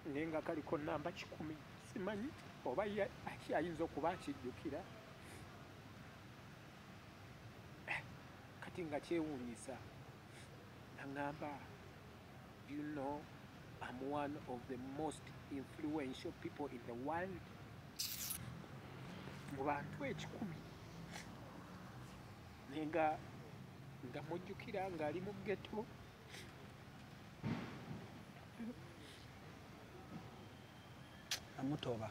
Naye nga kaliko namba 100, simanyi oba ayinza okuba akijjukira. Kati nga kyewuunyisa, aŋŋamba, "You know, I'm one of the most influential people in the world," mu bantu 100. Naye nga mujjukira ng'ali mu ghetto. Amutoba.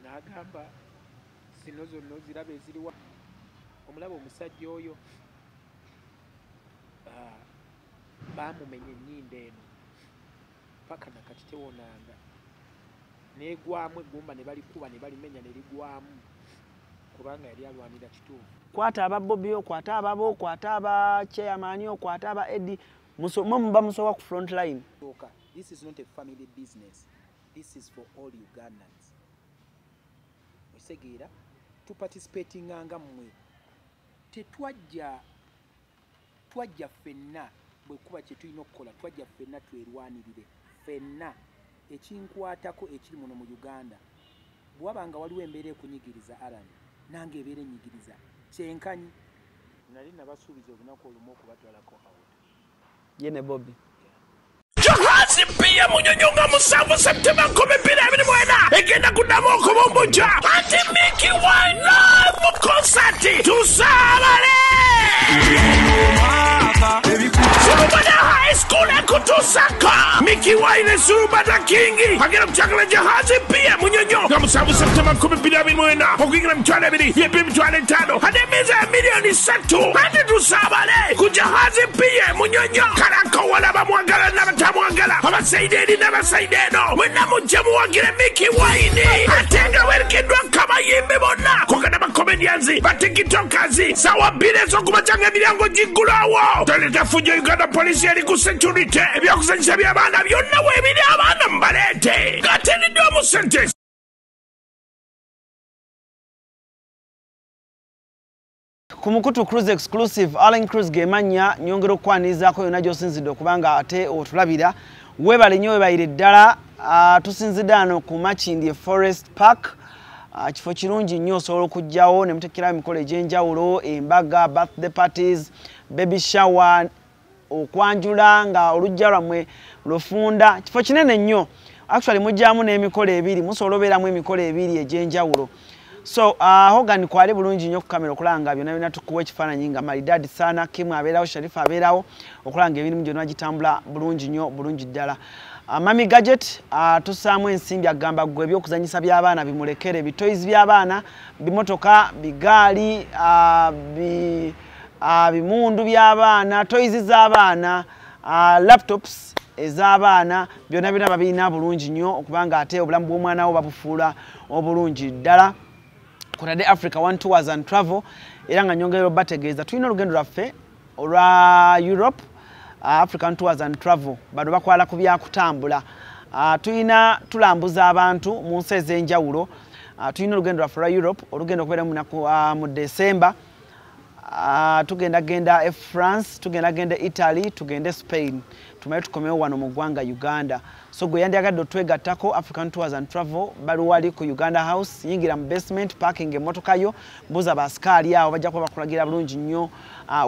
N'agamba, "Zino zonna oziraba eziriwa, omulaba omusajja oyo, baamumenya ennyindo eno paka nakati tewonanga, neegwamu eggumba ne balikuba ne balimenya ne ligwamu, kubanga yali alwanira kituufu." Kwata aba Bobi, okwata ababo, okwata aba chairman, okwata aba Eddie, mwe muba musobola ku front line. This is not a family business. This is for all Ugandans. Okitegeera? Tuparticipatinga nga mmwe. Tetwajja, twajja ffenna bwe kuba kye tulina okukola, twajja ffenna twerwanirire ffenna. Ekinkwatako ekiri muno mu Uganda, bw'waba nga waliwo embeera ekunyigiriza Alan, nange ebeera ennyigiriza kyenkanyi. Nali nabasuubiza olunaku olumu okubatwalako out. Ye ne Bobi. Jahazi pia Munyonyo nga 7 Septemba 2024 egenda kuddamu okubumbujja anti Mikie Wine live concert. Tusaabale Surubada High School ekutusaka Mikie Wine Surubada King agenda kukyakala Jahazi pia Munyonyo nga 7 Septemba 2024 okuyingira 20,000 yepe 5,000 ate emmeeza ya 3,000,000 ate tusaabale ku Jahazi pia Munyonyo. Kalakowala bamwagala n'abatamwagala, abasaide eri n'abasaide eno, mwenna mujje muwagire Mikie Wine ate nga werekeddwa kabayimbi bonna kogenda ba comedians, ba tiktokers. Sawa 2 ez'okumakya emiryango giggulawo. Toleeta fujjo, Uganda Police eri ku security. Ebyokuzanyisa by'abaana byonna weebiri, abaana mubaleete ng'ateereddwamu ssente. Ku mukutu Cruise Exclusive, Allen Cruz gemanya nyongera okukwanirizaako yonna gy'osinzidde okubanga ate otulabira. Weebale nnyo, weebalire ddala. Tusinzidde ano ku Makindye Forest Park. Kifo kirungi nnyo, osobola okujjawo ne muteekerawo emikolo egy'enjawulo, embaga, birthday parties, baby shower, okwanjula nga oluggya lwammwe lufunda. Kifo kinene nnyo. Actually mujjamu n'emikolo ebiri, musobola obeeramu emikolo ebiri egy'enjawulo. So Hogan kwali bulungi nnyo ku kamera okulaba nga byonna byonna tukuwa ekifaananyi nga maridadi sana. Kim abeerawo, Sharifa abeerawo okulaba nga emirimu gyonna gitambula bulungi nnyo, bulungi ddala. Mami Gadget tussaamu ensimbi, agamba ggwe ebyokuzanyisa by'abaana bimulekere, bitoyizi by'abaana, bimotoka, bigaali, bimundu by'abaana, toyizi z'abaana, laptops ez'abaana, byonna byonna babirina bulungi nnyo okubanga ate obulamu bw'omwana wo babufuula obulungi ddala. Kutadde Africa One Tours and Travel, era nga nyongera obategeeza tulina olugendo lwaffe olwa Europe. African Tours and Travel bano bakwala ku byakutambula. Tulina tulambuza abantu mu nsi ez'enjawulo. Tulina olugendo lwaffe olwa Europe olugenda okubeera mu December. Tugenda genda e France, tugenda genda Italy, tugende Spain, tumale tukomewo wano mu ggwanga Uganda. So gwe yandyagadde otwegattako, African Tours and Travel bali wali ku Uganda House, yingira mu basement, parking emmotoka yo, mbuuza basikaali awo bajja kuba bakulagira bulungi nnyo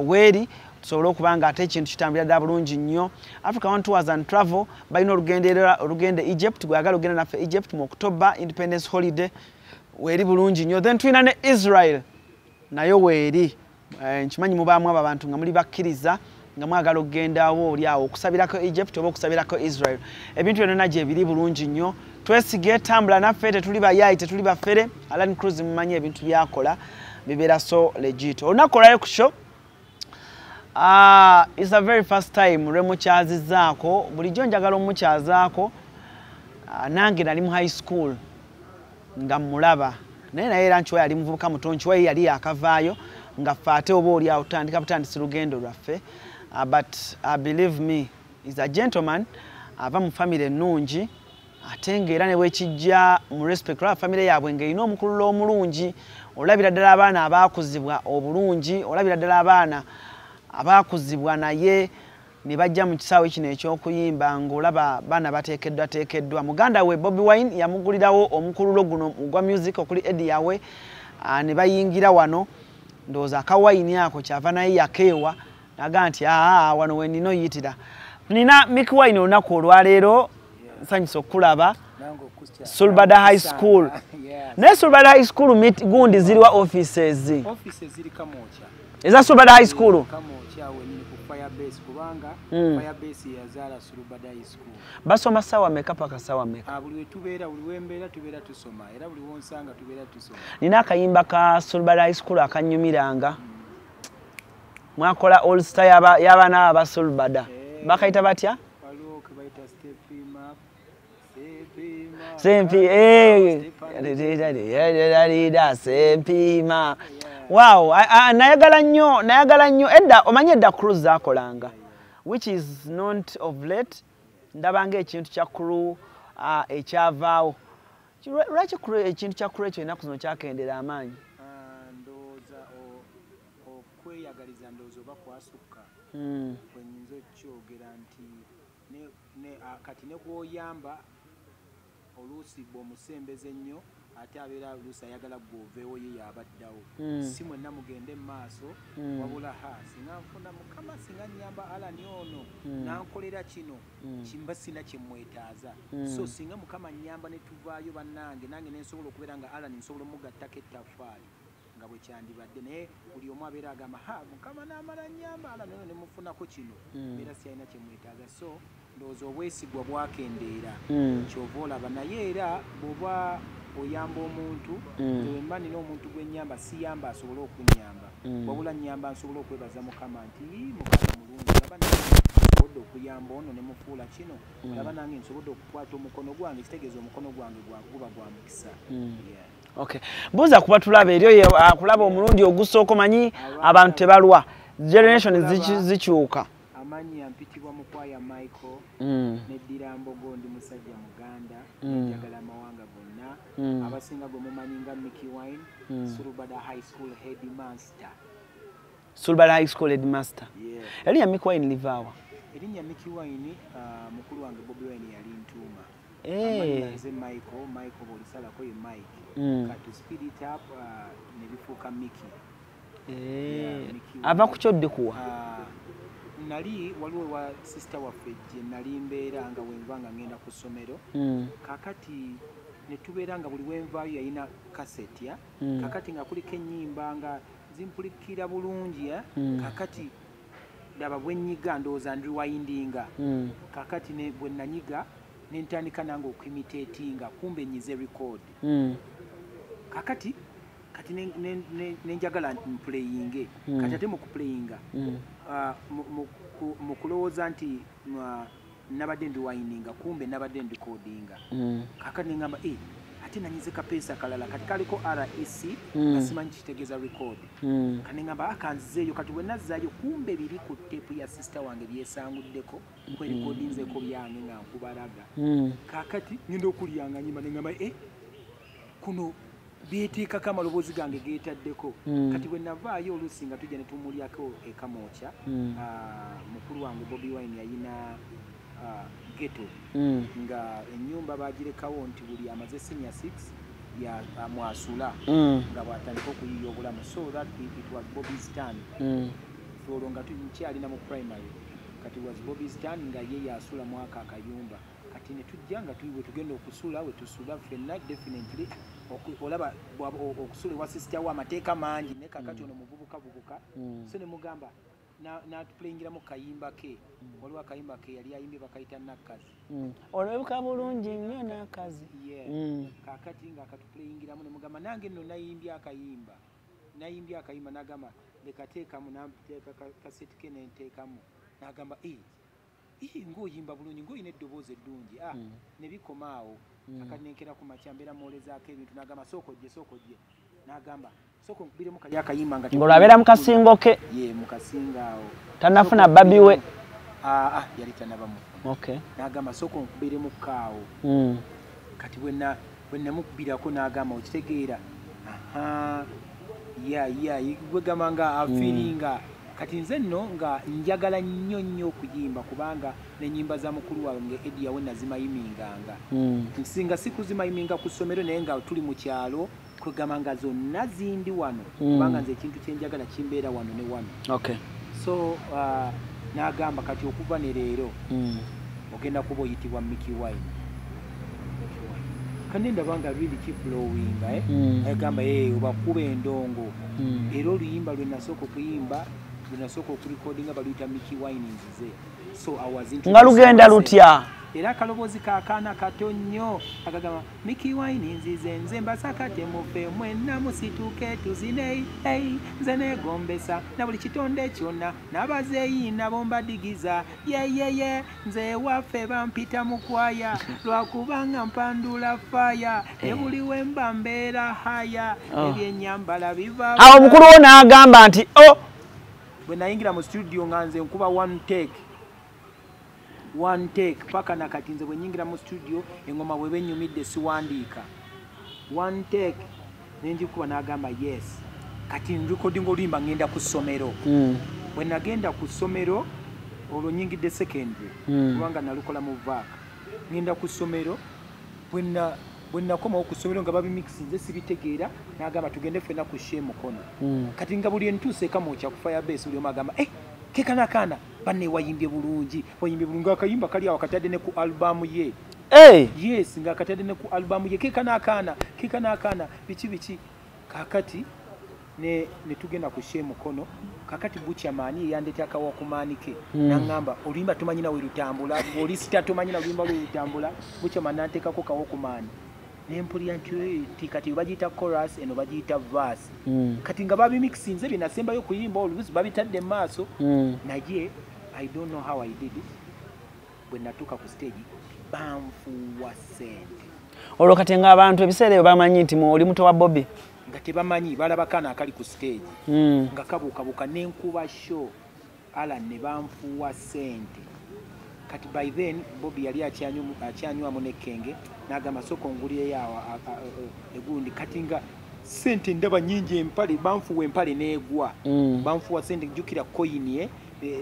weeri tusobole okuba nga ate ekintu kitambulira ddala bulungi nnyo. Africa One Tours and Travel balina olugendo Egypt, gwe ayagala ogenda naffe Egypt mu October Independence Holiday, weeri bulungi nnyo. Then tulina ne Israel nayo weeri. Nkimanyi mubaamu abo abantu nga muli bakkiriza nga mwagala okugendawo oli awo okusabirako Egypt oba okusabirako Israel. Ebintu byonna gye biri bulungi nnyo. Twesige, tambula naffe, tetuli bayaayi, tetuli bafere. Alan Cruz mumanyi ebintu byakola bibeera so legit. Olunaku olwayo ku show, it's the very first time lwe mukyazizaako. Bulijjo njagala omukyazaako. Nange nali mu high school nga mmulaba, naye era nkiwa yali muvubuka muto, nkiwa ye yali yakavaayo nga ffe ate oba oli awo tutandika butandisi lugendo lwaffe. But believe me, is a gentleman, ava mu family ennungi. Ate ng'era ne bwekijja mu respect lwa famire yaabwe ng'erina omukululo omulungi, olabira ddala abaana abaakuzibwa obulungi, olabira ddala abaana abaakuzibwa naye ne bajja mu kisaawe kino eky'okuyimba ng'olaba baana bateekeddwateekeddwa. Muganda we Bobi Wine yamugulirawo omukululo guno gwa music okuli Eddie Yawe, ne bayingira wano. Ndowooza akawayini ako kyava naye yakeewa naga nti aa wano we nnina oyitira. Nina Mikie Wine olunaku olwaleero, nsanyusa okulaba Sulbada High School. Naye Sulbada High School gundi ziriwa offices? Offices ziri Kamwokya. Eza Sulbada High School? Kamwokya wenyini ku Firebase, kubanga Firebase yazaala Sulbada High School. Basoma sawa meka paka sawa meka? Buli wetubeera, buli wembeera tubeera tusoma, era buli wonsanga tubeera tusoma. Nina akayimba ka Sulbada High School akanyumiranga. Mwakola all star y'abaana aba Sulbada. Bakayita batya? Waliwo ke bayita Step Him Up. Sempi, sempima. Wow, nayagala nnyo edda, omanye edda crew zaakolanga, which is not of late. Ndabanga ekintu kya crew ekyavaawo. Lwaki ekintu kya crew ekyo ennaku zino kyakendera amaanyi? Ndowooza okweyagaliza ndowooza oba kwasukka. Bwe nnyinza okukyogera nti kati ne gw'oyamba oluusi bw'omusembeza ennyo ate abeera oluusi ayagala gw'oveewo ye y'abaddawo. Si mwenna mugende mu maaso, wabula ha singa nfuna Mukama, singa nnyamba Alan ono n'ankolera kino, kimba sina kye mmwetaaza. So singa Mukama nnyamba ne tuvaayo bannange, nange ne nsobola okubeera nga Alan nsobola omugattako ettaffaali nga bwe kyandibadde. Naye buli omu abeera agamba ha Mukama n'amala nnyamba Alan ono ne mufunako kino, mbeera siyalina kye mwetaaza. So ndowooza obwesigwa bwakendeera, kyova olaba. Naye era bw'oba oyamba omuntu, nze mba nina omuntu gwe nnyamba, siyamba asobole okunnyamba, wabula nnyamba nsobole okwebaza Mukama nti Mukama mulungi, laba nange nsobodde okuyamba ono ne mufuula kino, laba nange nsobodde okukwata omukono gwange, kitegeeza omukono gwange guba gwa mukisa. Okay. Mbuuza kuba tulaba eri akulaba omulundi ogusooka, omanyi abantu tebalwa, generation zikyuka. Amannya mpitibwa Mukwaya Michael, neddira Mbogo, ndi musajja Muganda, njagala amawanga gonna. Abasinga gwe mumanyi nga Mikie Wine, Sulbada High School headmaster. Sulbada High School headmaster. Erinnya Mikie Wine livaawa? Erinnya Mikie Wine, mukulu wange Bobi Wine yali ntuuma. Amannya nze Michael, Michael bw'olisalako ye Mike. Kati speed it up ne bifuuka Mikie. Ava ku kyoddi kuwa? Nali waliwo wa sister waffe gye nali mbeera nga wenva nga ngenda ku ssomero. Kakati ne tubeera nga buli wenvaayo yalina kaseti ya. Kakati nga kuliko ennyimba nga zimpulikira bulungi ya. Kakati ndaba bwe nnyiga ndowooza ndiwayindinga. Kakati ne bwe nanyiga ne ntandika nange okuimitatinga, kumbe nnyize record. Kakati kati ne njagala mplayinge. Kati ate mu kuplayinga mu kulowooza nti nabadde ndiwayininga, kumbe nabadde ndikodinga. Kakati nengamba ate nanyize kapeesa kalala, kati kaliko REC nga simanyi kitegeeza record. Kati nengamba akanzizeeyo, kati bwe nazzaayo kumbe biri ku tepu ya sister wange byesanguddeko, kwerekodinzeko byange nga nkubalaga. Kakati ngenda okulyanga nyimba nengamba kuno byeteekako amaloboozi gange geetaddeko. Kati bwe navaayo oluusi nga tujja ne tumulyako e Kamwokya, mukulu wange Bobi Wine yayina ghetto, nga ennyumba baagirekawo nti buli amaze senior 6 mwasula, nga bw'atandika okuyiiya obulamu. So that it was Bobby's turn. Olwo nga nkyalina mu primary, kati was Bobby's turn nga ye yasula mwaka akayumba. Kati ne tujja nga we tugenda okusula, we tusula ffenna definitely. Olaba okusula ewa sister we amateeka mangi, naye kakati ono muvubuka bubuka. So ne mugamba n'atuplayingiramu kayimba ke. Waliwo akayimba ke yali ayimbye bakayita Nakkazi. Olwebuka bulungi nnyo Nakkazi. Kakati nga akatuplayingiramu ne mugamba nange nno nayimbye akayimba. Nayimbye akayimba n'agamba leka teekamu, n'ateeka kaseti ke ne nteekamu. N'agamba ng'oyimba bulungi, ng'olina eddoboozi eddungi. Ne bikoma awo. Kakati nenkera ku makya mbeera mwolezaako ebintu, n'agamba sooka ojje, sooka ojje. N'agamba sooka onkubiremu kali akayimba nga ng'olwo abeera mu kasingo ke. Ye, mu kasingo awo. Tannafuna babi we. Yali tannaba mufuna. Okay. N'agamba sooka onkubiremu kaawo. Kati bwe namukubirako n'agamba okitegeera, aha, ya gwegamba nga afiiringa. Kati nze nno nga njagala nnyo nnyo okuyimba, kubanga n'ennyimba za mukulu wange Eddie Yawe nazimayiminganga. Nsinga si kuzimayiminga ku ssomero, naye nga tuli mu kyalo, kwegamba nga zonna zindi wano, kubanga nze ekintu kye njagala kimbeera wano ne wano. Okay. So n'agamba kati okuva ne leero ogenda kuba oyitibwa Mikie Wine. Kandi ndaba nga really kiflowinga, agamba obakuba endongo. Era oluyimba lwe nasooka okuyimba, lwe nasooka okurekodinga baluyita Mikie Wine nzize. So I was nga lugenda lutya? Era akaloboozi k'akaana kato nnyo akagamba Mikie Wine nzize, nze mbasakate mufe mwenna musituke tuzine, hey, nze neegombesa na buli kitonde kyonna n'abazeeyi nabo mbadigiza, yeyeye nze waffe bampita mukwaya lwakubanga mpandula faya, ne buli we mba mbeera haya, ebyennyambala biva. Awo omukulu wo n'agamba nti o bwe nayingira mu studio nga nze nkuba one take paka nakati nze bwe nyingira mu studio engoma bwe benyumidde siwandiika, one take nenjikuba n'agamba yes. Kati nrecording oluyimba ngenda ku ssomero. Bwe nagenda ku ssomero olwo nyingidde secondary, kubanga nalukola mu vac. Ngenda ku ssomero, bwe nakomawo ku ssomero nga babimixinze sibitegeera, n'agamba tugende ffenna ku show Mukono. Kati nga buli entuuse ekamwokya ku Firebase buli omu agamba kekana akaana banne wayimbye bulungi, wayimbye bulungi, akayimba kali awo katadde ne ku albamu ye. Yes, nga katadde ne ku albamu ye, kekana akaana, kekana akaana, biki biki. Kakati ne tugenda ku show Mukono. Kakati Buchaman yandeeta akawakumaani ke, n'aŋŋamba oluyimba tumanyi nawe lutambula, oli sita tumanyi na oluyimba lwe lutambula. Buchaman n'anteekako kawakumaani, ne mpulira nti kati bagiyita chorus, eno bagiyita verse. Kati nga babimixinze bye nasembayo okuyimba oluusi babitadde mu maaso, naye I don't know how I did it. Bwe natuuka ku stage banfuuwa ssente. Olwo kati ng'abantu ebiseera ebyo bamanyi nti oli muto wa Bobi? Nga tebamanyi, balaba kaana akali ku stage nga kabuukabuuka, n'enkuba show ala ne banfuuwa ssente. Kati by then Bobi yali akyanywamu n'ekkenge, n'agamba sooka ongulireyo awo egundi. Kati nga ssente ndaba nnyingi, empale banfuuwa empale n'egwa. Banfuuwa ssente, jjukira koyini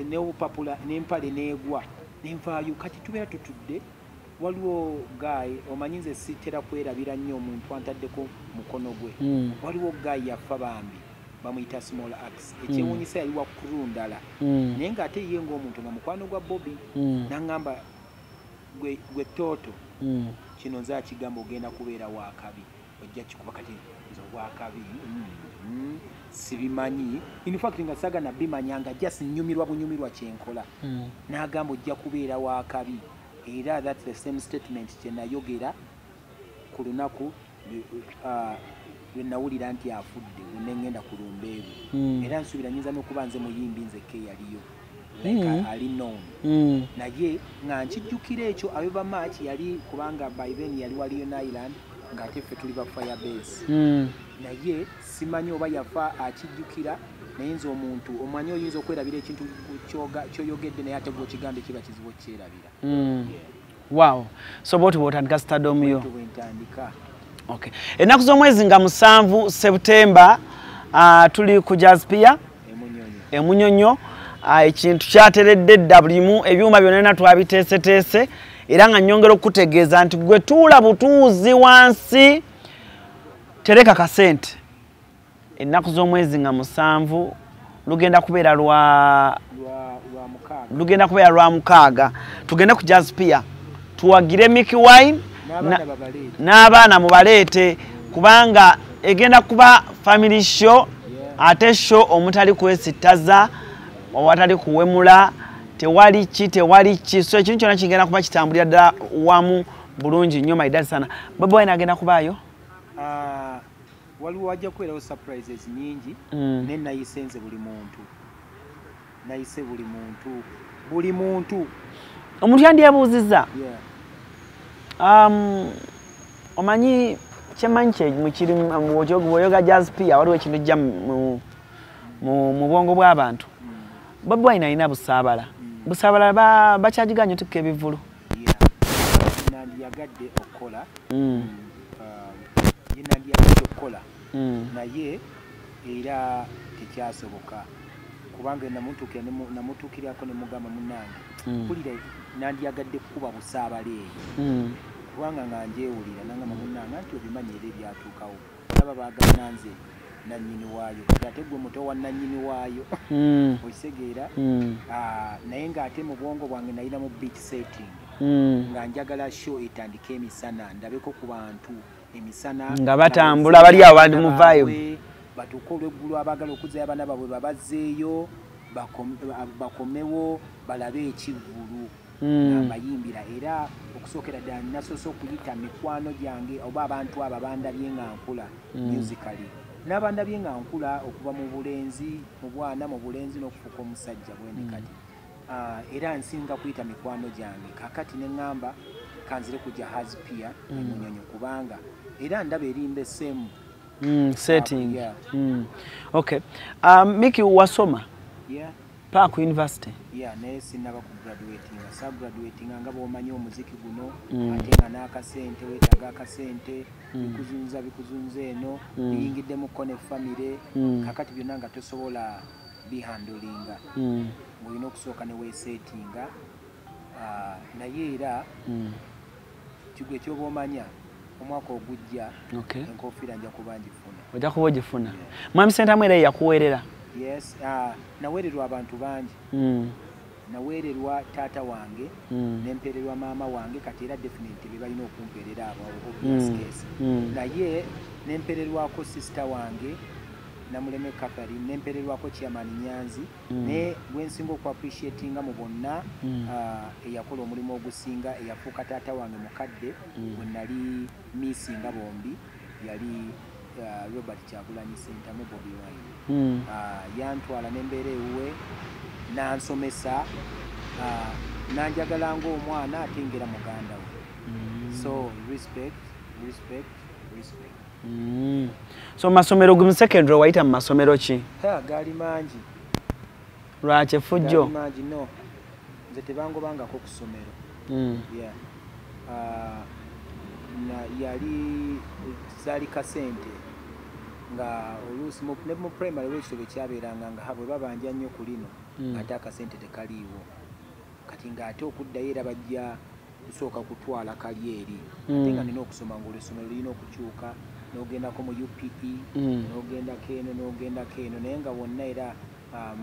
n'obupapula n'empale n'egwa, nenvaayo. Kati tubeera tutudde, waliwo guy, omanyi nze sitera kwerabira nnyo omuntu antaddeko mukono gwe. Waliwo guy yafa bambi, bamuyita Small Axe. Ekyewuunyisa yali wa crew ndala, naye ng'ate ye ng'omuntu nga mukwano gwa Bobi, n'aŋŋamba gwe Toto, kino nze akigamba ogenda kubeera wakabi, ojja kikuba. Kati nze obwakabi sibimanyi, in fact nga saagala bimanya, nga just nnyumirwa bunyumirwa kyenkola. N'agamba ojja kubeera wakabi, era that's the same statement kye nayogera ku lunaku lwe nawulira nti afudde, lwe nengenda ku lumbeeru. Era nsuubira nyinza n'okuba nze muyimbi nzekka eyaliyo, like ali known. Naye nga nkijjukira ekyo Ayoba March yali, kubanga by then yali wa Leon Island, ng'ate ffe tuli ba Firebase. Naye simanyi oba yafa akijjukira, naye nze omuntu omanyi oyinza okwerabira ekintu ky'oyogedde, naye ate gw'okigambe kiba kizibu okukyerabira. Wow. So bw'otyo bw'otandika stardom yo? Bwentyo bwe ntandika. Okay. Ennaku z'omwezi nga 7 September, tuli ku Jazz Pier Emunyonyo. Ekintu kyateredde dda, bulimu ebyuma byonna twabiteeseteese, era nga nnyongera okukutegeeza nti gwe tuula butuuzi wansi, tereka kasente. Ennaku z'omwezi nga 7 lugenda kubeera lwa mukaaga. Tugende ku Jazz Pier tuwagire Mikie Wine n'abaana mubaleete, kubanga egenda kuba family show, ate show omutali kwesittaza, owatali kuwemula, tewali ki tewali ki. So ekintu kyonna kigenda kuba kitambulira ddala wamu bulungi nnyo maidadi sana. Bobi Wine agenda kubaayo? Waliwo wajja kubeerawo surprises nyingi, naye nayise nze buli muntu, nayise buli muntu, buli muntu. Omuntu yandyebuuzizza, omanyi kyemanyi kyemukiri bw'oyoga Jazz Pier, waliwo ekintu kijja mu bwongo bw'abantu. Bobi Wine alina busaabala. Busaabala bakyagiganye otikka ebivvulu. Nandiyagadde okukola. Nandiyagadde okukola. Naye era tekyasoboka kubanga namutuukirako ne mugamba munnange mpulira nandiyagadde kukuba Busaabala eyo kubanga nga njewulira nangamba munnange nti obimanyi era ebyatuukawo olaba baagala nze nannyini waayo kati ate gwe muto wa nannyini waayo okitegeera. Naye ng'ate mu bwongo bwange nalina mu beach setting nga njagala show etandike emisana ndabeko ku bantu emisana nga batambula bali awo bali mu vibe batuuke olweggulo abaagala okuzzayo abaana baabwe babazzeeyo bakomewo balabe ekivvulu mbayimbira. Era okusookera ddala nasoose okuyita mikwano gyange oba abantu abo abandabye nga nkula musically n'abandabye nga nkula okuva mu bulenzi mu bwana mu bulenzi n'okufuuka omusajja bwendi kati. Era nsinga kuyita mikwano gyange kakati ne ŋŋamba kanzire ku Jahazi Pier e Munyonyo kubanga era ndaba erimba esemu setting. Okay. Mickey wasoma? Yeah. Park University. Yeah, naye sinnaba ku graduating. Sa graduating nga bw'omanyi omuziki guno ate nga n'akasente weetaaga akasente bikuzunza bikuzunza eno biyingiddemukko ne famire kakati byonna nga tosobola bihandolinga ng'olina okusooka ne weesetinga. Naye era kigwe ekyoba omanya omwaka ogujja enkofiira nja kuba ngifuna. Ojja kuba ogifuna. Mwami Ssentamu era yakuweerera? Yes, naweererwa abantu bangi. Naweererwa taata wange nempeererwa maama wange kati era definitely be balina okumpeerera abo obvious case. Naye nempeererwako sister wange Namuleme Catherine, nempeererwako Chairman Nyanzi naye gwe nsinga okuappreciatinga mu bonna eyakola omulimu ogusinga eyafuuka taata wange mukadde gwe nali missinga bombi yali Robert Kyagulanyi Ssentamu Bobi Wine. Yantwala nembeera ewuwe n'ansomesa nanjagala ng'omwana ate ngera muganda we. So respect, respect, respect. So masomero mu secondary wayita mu masomero ki? Gaali mangi. Lwaki effujjo? Gaali mangi no. Nze tebangobangako ku ssomero. Yeah. Yali zaali kasente nga oluusi ne mu primary wekito bwe kyabeeranga nga bwe babanja nnyo ku lino ate akasente tekaliiwo kati ng'ate okuddayo era bajja kusooka kutwala kali eri ate nga nina okusoma ng'olwessomero lirina okukyuka n'ogendako mu UPE n'ogendako eno n'ogendako eno naye nga wonna era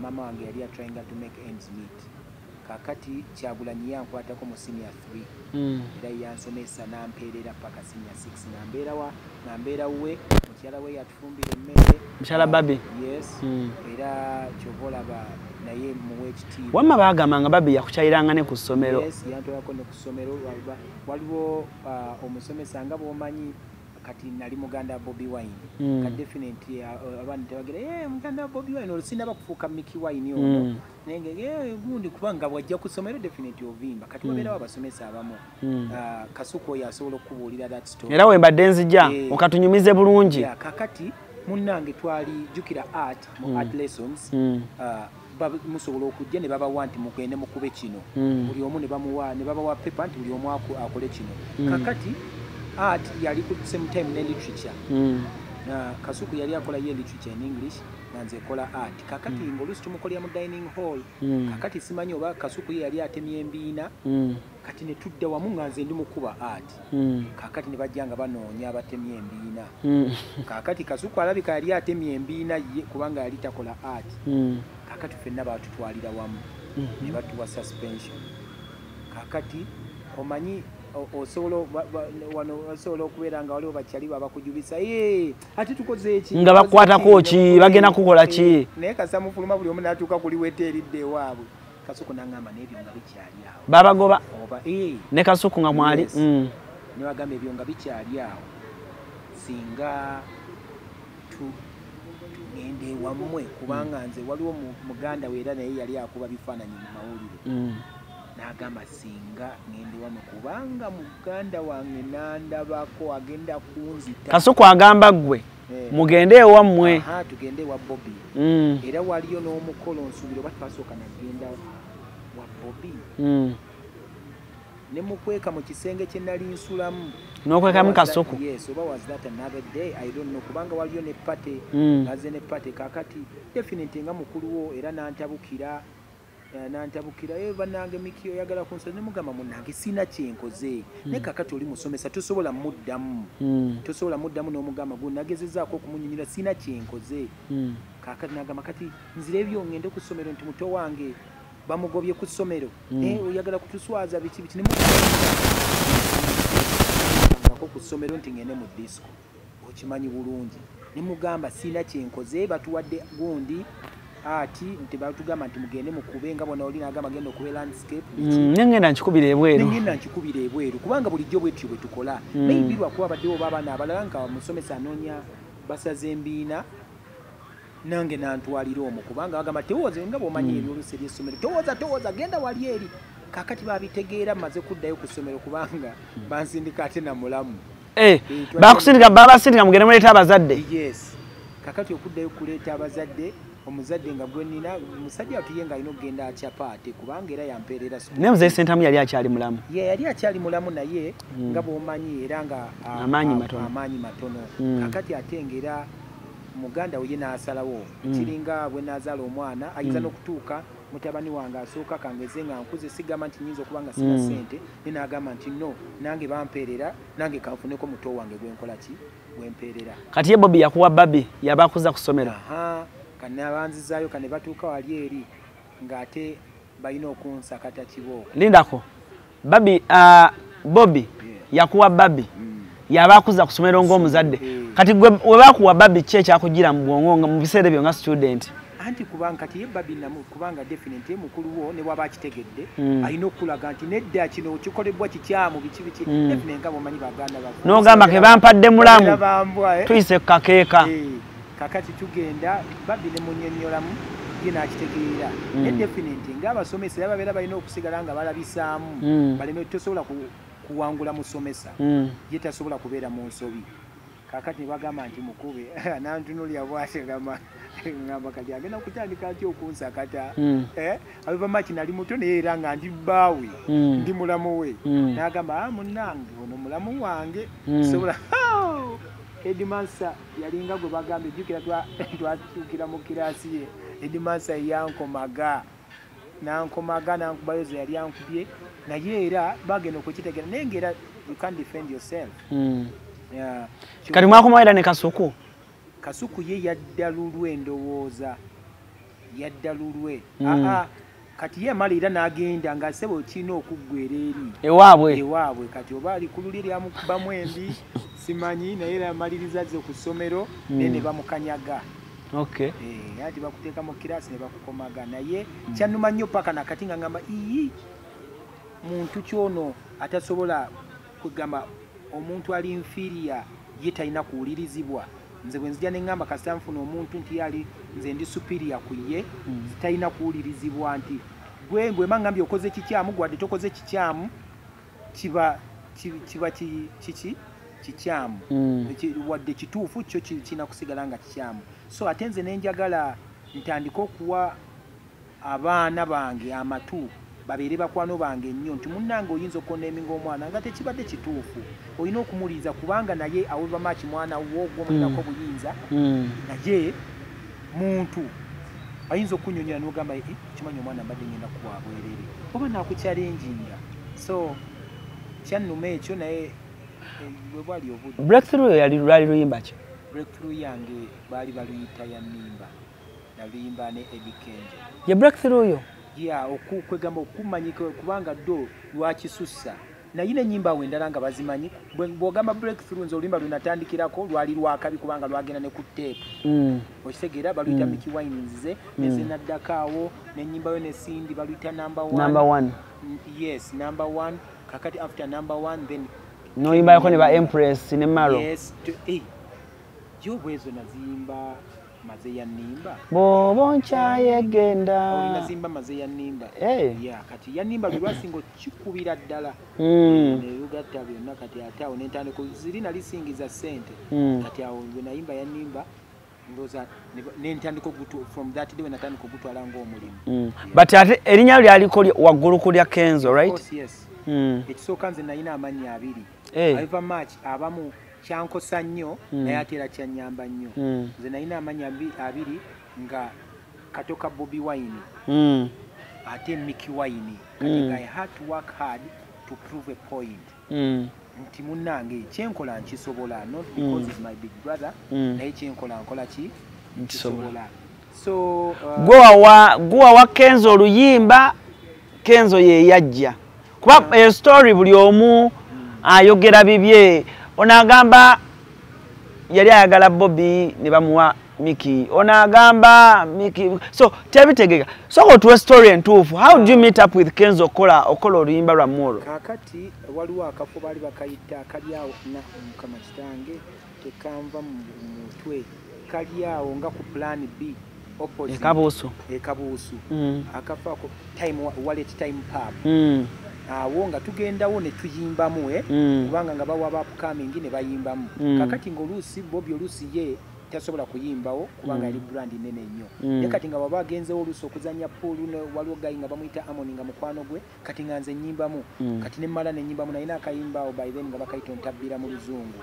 maama wange yali trying to make ends meet. Kakati Kyagulanyi yankwatako mu senior 3 era yansomesa n'ampeerera paka senior 6 nambeera we mukyala we yatufumbira emmere mukyala Babi. Yes. Era kyova olaba naye muwe ekitiibwa. Wamma baagamba nga Babi yakukyayiranga ne ku ssomero. Yes, yantwalako ne ku ssomero. Waliwo omusomesa nga bw'omanyi kati nali muganda Bobi Wine. Ka definitely abaana tebagira muganda Bobi Wine olwo sinnaba kufuuka Mickey Wine ono naye nga gundi kubanga bw'ajja ku ssomero definitely ovimba kati wabeerawo abasomesa abamu. Kasuku oyo asobola okukubuulira that story. Era we mbadde nzija okatunyumize bulungi. Kakati munnange twali jjukira art mu art lessons musobola okujja ne babawa nti mugende mukube kino buli omu ne bamuwa ne babawa paper nti buli omu akole kino. Kakati art yali ku same time ne literature. Na Kasuku yali akola ye literature in English nanze kola art. Kakati ng'oluusi tumukolera mu dining hall. Kakati simanyi oba Kasuku ye yali atemye embiina. Kati ne tudda wamu nga nze ndi mukuba art. Kakati ne bajja nga banoonya abatemye embiina. Kakati Kasuku alabika yali atemye embiina ye kubanga yali takola art. Kakati ffenna baatutwalira wamu ne batuwa suspension. Kakati omanyi osobola wano osobola okubeera nga waliwo bakyali babakujubisa ate tukoze eki nga bakwatako ki bagenda kukola ki naye kasa mufuluma buli omu n'atuuka kuli weta eridde ewaabwe. Kasuku n'angamba n'ebyo nga bikyali awo babagoba oba ne Kasuku nga mwali ne bagamba ebyo nga bikyali awo singa tugende ewammwe kubanga nze waliwo muganda we era naye yali akuba bifaananyi mu mawulire. N'agamba singa ngende wamwe kubanga muganda wange n'andabako agenda kunzita. Kasuku agamba ggwe mugende ewammwe. Tugende ewa Bobi. Era waliyo n'omukolo nsuubira oba twasooka nagenda Wa Bobi. Ne mukweka mu kisenge kye nali nsulamu. N'okwekamu Kasuku. Yes, oba was that another day, I don't know, kubanga waliyo ne party. Naze ne party. Kakati definitely nga mukulu wo era nantabukira, nantabukira, bannange Miki oyagala kunsa, ne mugamba munnange sina kyenkoze. Naye kakati oli musomesa, tosobola muddamu. Tosobola muddamu n'omugamba gwe nagezezaako okumunyumira, sina kyenkoze. Kakati nagamba kati nzira ebyo ngende ku ssomero nti muto wange bamugobye ku ssomero. Oyagala kutuswaza biki biki, ne mugamba ku ssomero nti ngende mu disco, okimanyi bulungi. Ne mugamba sina kyenkoze, batuwadde gundi ati nti batugamba nti mugende mukube nga bona oli nagamba genda okube landscape. Nengenda nkikubira ebweru. Nengenda nkikubira ebweru kubanga bulijjo bwetyo bwe tukola. Maybe lwakuba baddewo b'abaana abalala nga omusomesa anoonya basaze embiina, nange nantwalira omwo kubanga bagamba tewoza nga bw'omanyi ebyolusi eby'essomero, towoza towoza genda wali eri. Kakati babitegeera mmaze kuddayo ku ssomero kubanga bansindika ate na mulamu. Bakusindika, babasindika mugende muleeta abazadde. Yes, kakati okuddayo kuleeta abazadde, omuzadde nga gwe nnina musajja atuye nga alina okugenda akyapa ate kubanga era yampeerera. Naye muzeeyi Ssentamu yali akyali mulamu. Ye yali akyali mulamu, naye nga bw'omanyi era nga amaanyi matono. Amaanyi matono. Kakati ate ng'era muganda we ye n'asalawo. Kiringa bwe nazaala omwana ayinza n'okutuuka mutabani wange asooka kangeze nga nkuze, sigamba nti nnyinza okuba nga sina ssente, naye n'agamba nti no, nange bampeerera, nange kanfuneko muto wange gwe nkola ki, gwempeerera. Kati ye Bobi yakuwa Babi yabakuza ku ssomero. Aha, kanabanzizaayo kane batuuka wali eri ng'ate balina okunsakata kibooko. Lindako Babi, Bobi yakuwa Babi yabakuza ku ssomero ng'omuzadde. Kati gwe we bakuwa Babi, ki ekyakugira mu bwongo nga mu biseera ebyo nga student? Anti kubanga kati ye Babi namu, kubanga definitely mukulu wo ne bw'aba akitegedde alina okulaga nti nedda kino kikolebwa kikyamu biki biki. Definitely nga bw'omanyi baganda baffe. N'ogamba ke bampadde mulamu. Babeera bambwa, eh. Tuyise ku kakeeka. Kakati tugenda Babi ne munnyonnyolamu ye n'akitegeera. Ne definitely ng'abasomesa era babeera balina okusigala nga balabisaamu. Baleme tosobola kuwangula musomesa. Ye tasobola kubeera mu nsobi. Kakati ne bagamba nti mukube, nantunuulira bw'ati ngamba kati agenda kutandika atya okunsakata. However much nali muto naye era nga ndi bbaawe, ndi mulamu we. N'agamba, munnange ono mulamu wange. Sobola headmaster yalinga gwe bagambye, jjukira twatuukira mu kiraasi ye, headmaster yankomaga, nankomaga nankubayo ze yali ankubye, naye era bagenda okukitegeera, naye ng'era you can't defend yourself. Yeah. Kati mwakomawo era ne Kasuku? Kasuku ye yadda lulwe, ndowooza yadda lulwe. Aa, kati ye amala era n'agenda nga ssebo kirina okuggwera eri ewaabwe. Ewaabwe. Kati oba ali ku luli eryamukubamu embi simanyi, naye era amaliriza azze ku ssomero naye ne bamukanyaga. Anti bakuteeka mu kiraasi ne bakukomaga, naye kyannuma nnyo paka nakati nga ngamba iyi muntu kyono atasobola kugamba omuntu ali inferior ye talina kuwulirizibwa. Nze bwe nzija ne ŋŋamba kasita nfuna omuntu nti ali nze ndi superior ku ye, talina kuwulirizibwa, nti gwe bwe mba ngambye okoze kikyamu, gwadde tokoze kikyamu, kiba kiba kiki kikyamu. Wadde kituufu kyo kirina kusigala nga kikyamu. So ate nze ne njagala ntandike okuwa abaana bange amatu babeere bakwano bange nnyo, nti munnange oyinza okuneminga omwana nga tekibadde kituufu, olina okumuwuliriza kubanga naye however much mwana wo gwomulinako obuyinza, naye muntu ayinza okunyonyola n'ogamba, "Eh, kimanyi omwana mbadde ngenda kuwa bwerere," oba nakuchallenginga. So kyannuma ekyo, naye bwe bwali obudde. Breakthrough yo yali lwali luyimba ki? Breakthrough yange baali baluyita ya nnimba, naluyimba ne Eddie Kenzo. Ye breakthrough yo? Ya, kwegamba okumanyika kubanga ddo lwakisussa, naye n'ennyimba awo endala nga bazimanyi. Bw'ogamba breakthrough, nze oluyimba lwenatandikirako lwali lwakabi kubanga lwagenda ne ku tape. Okitegeera? Baluyita Mickey Wine nzize nezenaddako awo n'ennyimba yo ne Cindy baluyita number one. Number one. Yes, number one. Kakati after number one then N'oyimbayoko ne ba Empress ne Maro. Yes, yo bwezo nazimba maze ya nnimba. Bw'oba onkyayegenda. Oli nazimba maze ya nnimba. Ya, kati ya nnimba lwe lwasinga okukikubira ddala. Ne lugatta byonna. Kati ate awo nentandika ziri nali singiza ssente. Kati awo bwe nayimba ya nnimba Ndowooza nentandika from that day natandika ogutwala ng'omulimu. But ate erinnya lyaliko waggulu ku lya Kenzo, right? Of course, yes. Ekisooka nze nalina amannya abiri. However much abamu kyankosa nnyo, naye ate era kyannyamba nnyo. Nze nalina amannya abiri nga Katoka Bobi Wine ate Mickey Wine. Kati I had to work hard to prove a point nti munnange kyenkola nkisobola, not because he's my big brother, naye kyenkola nkola ki nkisobola. So gwe wawa Kenzo oluyimba, Kenzo ye yajja kuba story buli omu ayogera bibye. Ono agamba yali ayagala Bobi ne bamuwa Mickey, ono agamba Mickey, so tebitegeka. So otuwe story entuufu, how did you meet up with Kenzo okola oluyimba lwa Moro? Kakati waliwo akafo baali bakayita kali awo na mukama kitange tekanva mu mutwe, kali awo nga ku plan B opposite Ekabuusu. Ekabuusu. Akafo ako time wallet time pub. Awo nga tugendawo ne tuyimbamu kubanga nga bawa upcoming ne bayimbamu. Kakati ng'oluusi Bobi oluusi ye tasobola kuyimbawo kubanga yali brand nene nnyo. Naye kati nga baba agenzewo oluusi okuzannya pool, waliwo guy nga bamuyita Amoni nga mukwano gwe, kati nga nze nnyimbamu. Kati ne mmala ne nnyimbamu, nalina akayimba awo by then nga bakayita Ontabbira mu Luzungu.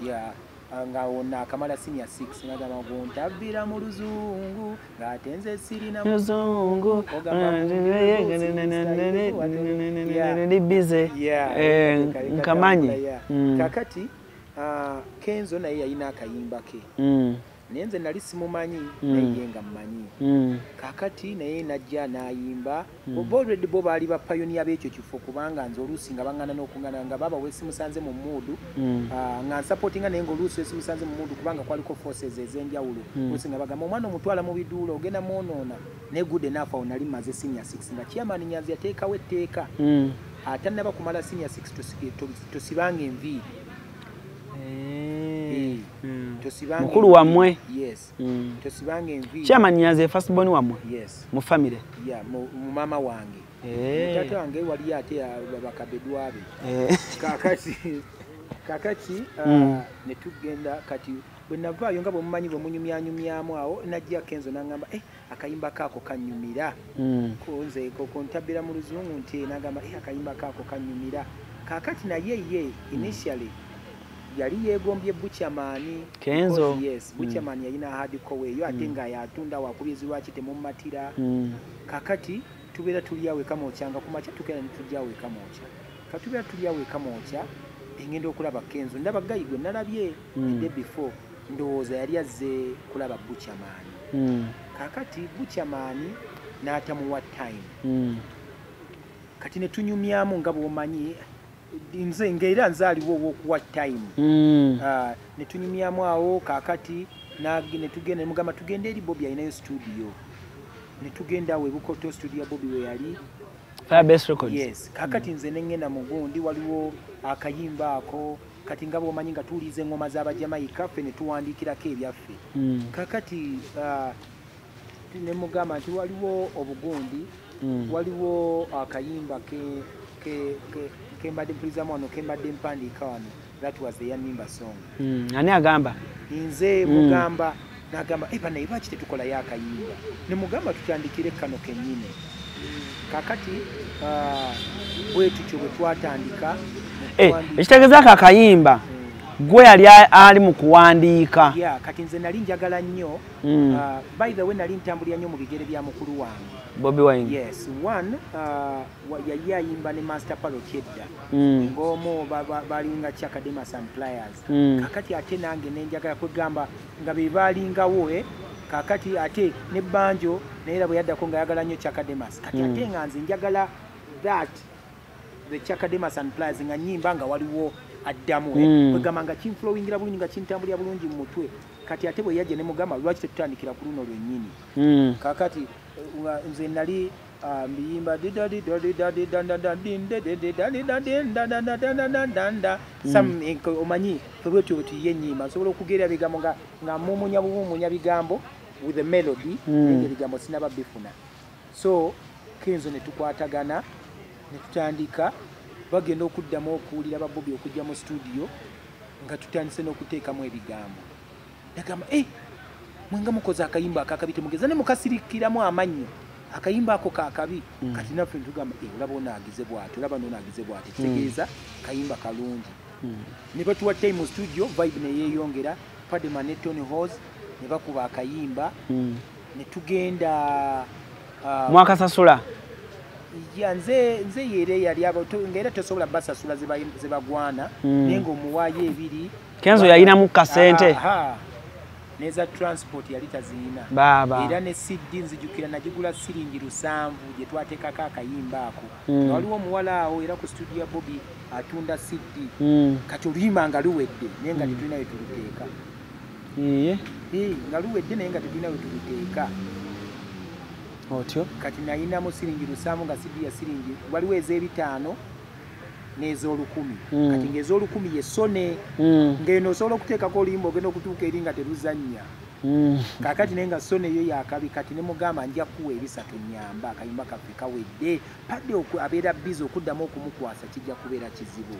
Yeah, nga wonna akamala senior 6 ngagamba ngontabbira mu Luzungu ng'ate nze sirina Luzungu ndi busy. Nkamanyi. Kakati Kenzo naye yalina akayimba ke. Naye nze nali simumanyi, naye ye nga mmanyi. Kakati naye najja n'ayimba. Already bo baali ba pioneer b'ekyo kifo, kubanga nze oluusi nga baŋŋana n'okuŋŋana nga baba we simusanze mu mood, nga nsupportinga, naye ng'oluusi we simusanze mu mood kubanga kwaliko forces ez'enjawulo. Oluusi nga bagamba omwana omutwala mu biduula ogenda mwonoona, naye good enough awo nali mmaze senior 6 nga chairman Nyanzi yateekawo etteeka, atannaba kumala senior 6 tosibanga enviiri. Tosibanga Mukulu wammwe? Yes. Tosibanga enviiri. Chairman Nyanzi first born wammwe? Yes. Mu family? Yeah, mu mama wange. Taata wange wali ate bakabedwa be. Kakati ne tugenda. Kati bwe navaayo nga bwe mumanyi bwe munyumyanyumyamu awo, najja Kenzo n'aŋŋamba akayimba kaako kannyumira. Ko nze kontabbira mu Luzungu nti n'agamba akayimba kaako kannyumira. Kakati naye ye initially yali yeegombye Buchaman. Kenzo. Yes, Buchaman yalina hardcore eyo ate nga yatunda wakubye lwaki temumatira. Kakati tubeera tuli awo e Kamwokya nga kumakya tugenda ne tujja awo e Kamwokya. Katubeera tuli awo e Kamwokya, engenda okulaba Kenzo, ndaba guy gwe nalabye the day before, ndowooza yali azze kulaba Buchaman. Kakati Buchaman n'atamuwa time. Kati ne tunyumyamu nga bw'omanyi nze ng'era nze aliwo ow'okuwa time. Ne tunyumyamu awo. Kakati ne tugenda ne mugamba tugende eri Bobi alinayo studio. Ne tugenda awo e Bukoto studio ya Bobi we yali. Firebase Records. Yes. Kakati nze ne ŋŋenda mu gundi, waliwo akayimba ako. Kati nga bw'omanyi nga tuwuliza eŋŋoma z'Abajamaika, ffe ne tuwandiikirako ebyaffe. Kakati ne mugamba nti waliwo obugundi, waliwo akayimba ke mbadde mpulizamu wano, ke mbadde mpandiika wano. That was the Yanimba song. Ani agamba? Nze mugamba. N'agamba banaye lwaki tetukolayo akayimba? Ne mugamba tutandikire kano kennyini. Kakati bwe tutyo bwe twatandika. Ekitegeeza ako akayimba gwe yali ali mu kuwandiika. Yeah, kati nze nali njagala nnyo. By the way, nali ntambulira nnyo mu bigere bya mukulu wange Bobi Wine. Yes, one yali ayimba ne Master Parrot edda ng'omu balinga Chaka Demus and Pliers. Kakati ate nange nenjagala kwegamba nga be balingawo kakati ate ne Banjo naye era bwe yaddako nga ayagala nnyo Chaka Demus. Kati ate nga nze njagala that the Chaka Demus and Pliers nga nnyimba nga waliwo addamu kwegamba nga kinflowingira bulungi, nga kintambulira bulungi mu mutwe. Kati ate bwe yajja ne mugamba lwaki tetutandikira ku luno lwennyini. Kakati nze nali mbiyimba some omanyi ffe bwetyo bwe tuyiye ennyimba, nsobola okugera ebigambo nga mumunya bubumunya bigambo with the melody, naye ebigambo sinaba bifuna. So Kenzo ne tukwatagana ne tutandika. Bagenda okuddamu okuwulira ba Bobi okujja mu studio nga tutandise n'okuteekamu ebigambo. Nagamba Mwenga mukoze akayimba akakabi temugeza ne mukasirikiramu amannyo. Akayimba ako kakabi. Kati naffe ntugamba olaba onaagize bw'ati, olaba n'onaagize bw'ati. Kitegeeza kayimba kalungi. Ne batuwa time mu studio, vibe ne yeeyongera, Padma ne Tony Halls ne bakuba akayimba. Ne tugenda mwakasasula. Ya nze yere yali abo ngera tosobola basasula zebagwana naye ng'omuwaayo ebiri. Kenzo yalina mu kasente. Neza transport yali taziina. Baba. Era ne CD nzijukira nagigula siringi 7 gye twateekako akayimba ako. Waliwo omuwala awo era ku studio ya Bobby atunda CD. Kati oluyimba nga luwedde naye nga tetulina we tuluteeka. Nga luwedde naye nga tetulina we tuluteeka. Otyo? Kati nayinamu siringi 7 nga CD ya siringi waliwo ez'ebitaano n'ez'olukumi. Kati ng'ez'olukumi ye Sony. Ng'eno osobola okuteekako oluyimba ogenda okutuuka eri nga teruzannya. Kaakati naye nga Sony yo yakabi kati ne mugamba nja kuwa ebisatu nnyamba akayimba kaffe kawedde. Padde abeera busy okuddamu okumukwasa kijja kubeera kizibu.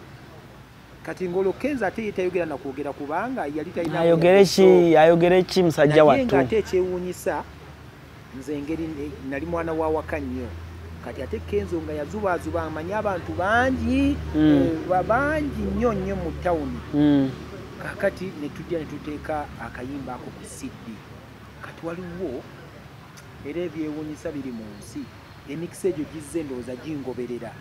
Kati ng'olwo Kenzo ate ye tayogera na kwogera kubanga yali talina ayogere ki musajja wattu. Naye ng'ate ekyewuunyisa nze engeri nali mwana wa waka nnyo. Kati ate Kenzo nga yazubaazuba amanyi abantu bangi bangi nnyo nnyo mu tawuni. Kaakati ne tujja ne tuteeka akayimba ako ku CD. Kati waliwo era ebyewuunyisa biri mu nsi, emikisa egyo gizze ndowooza gingoberera.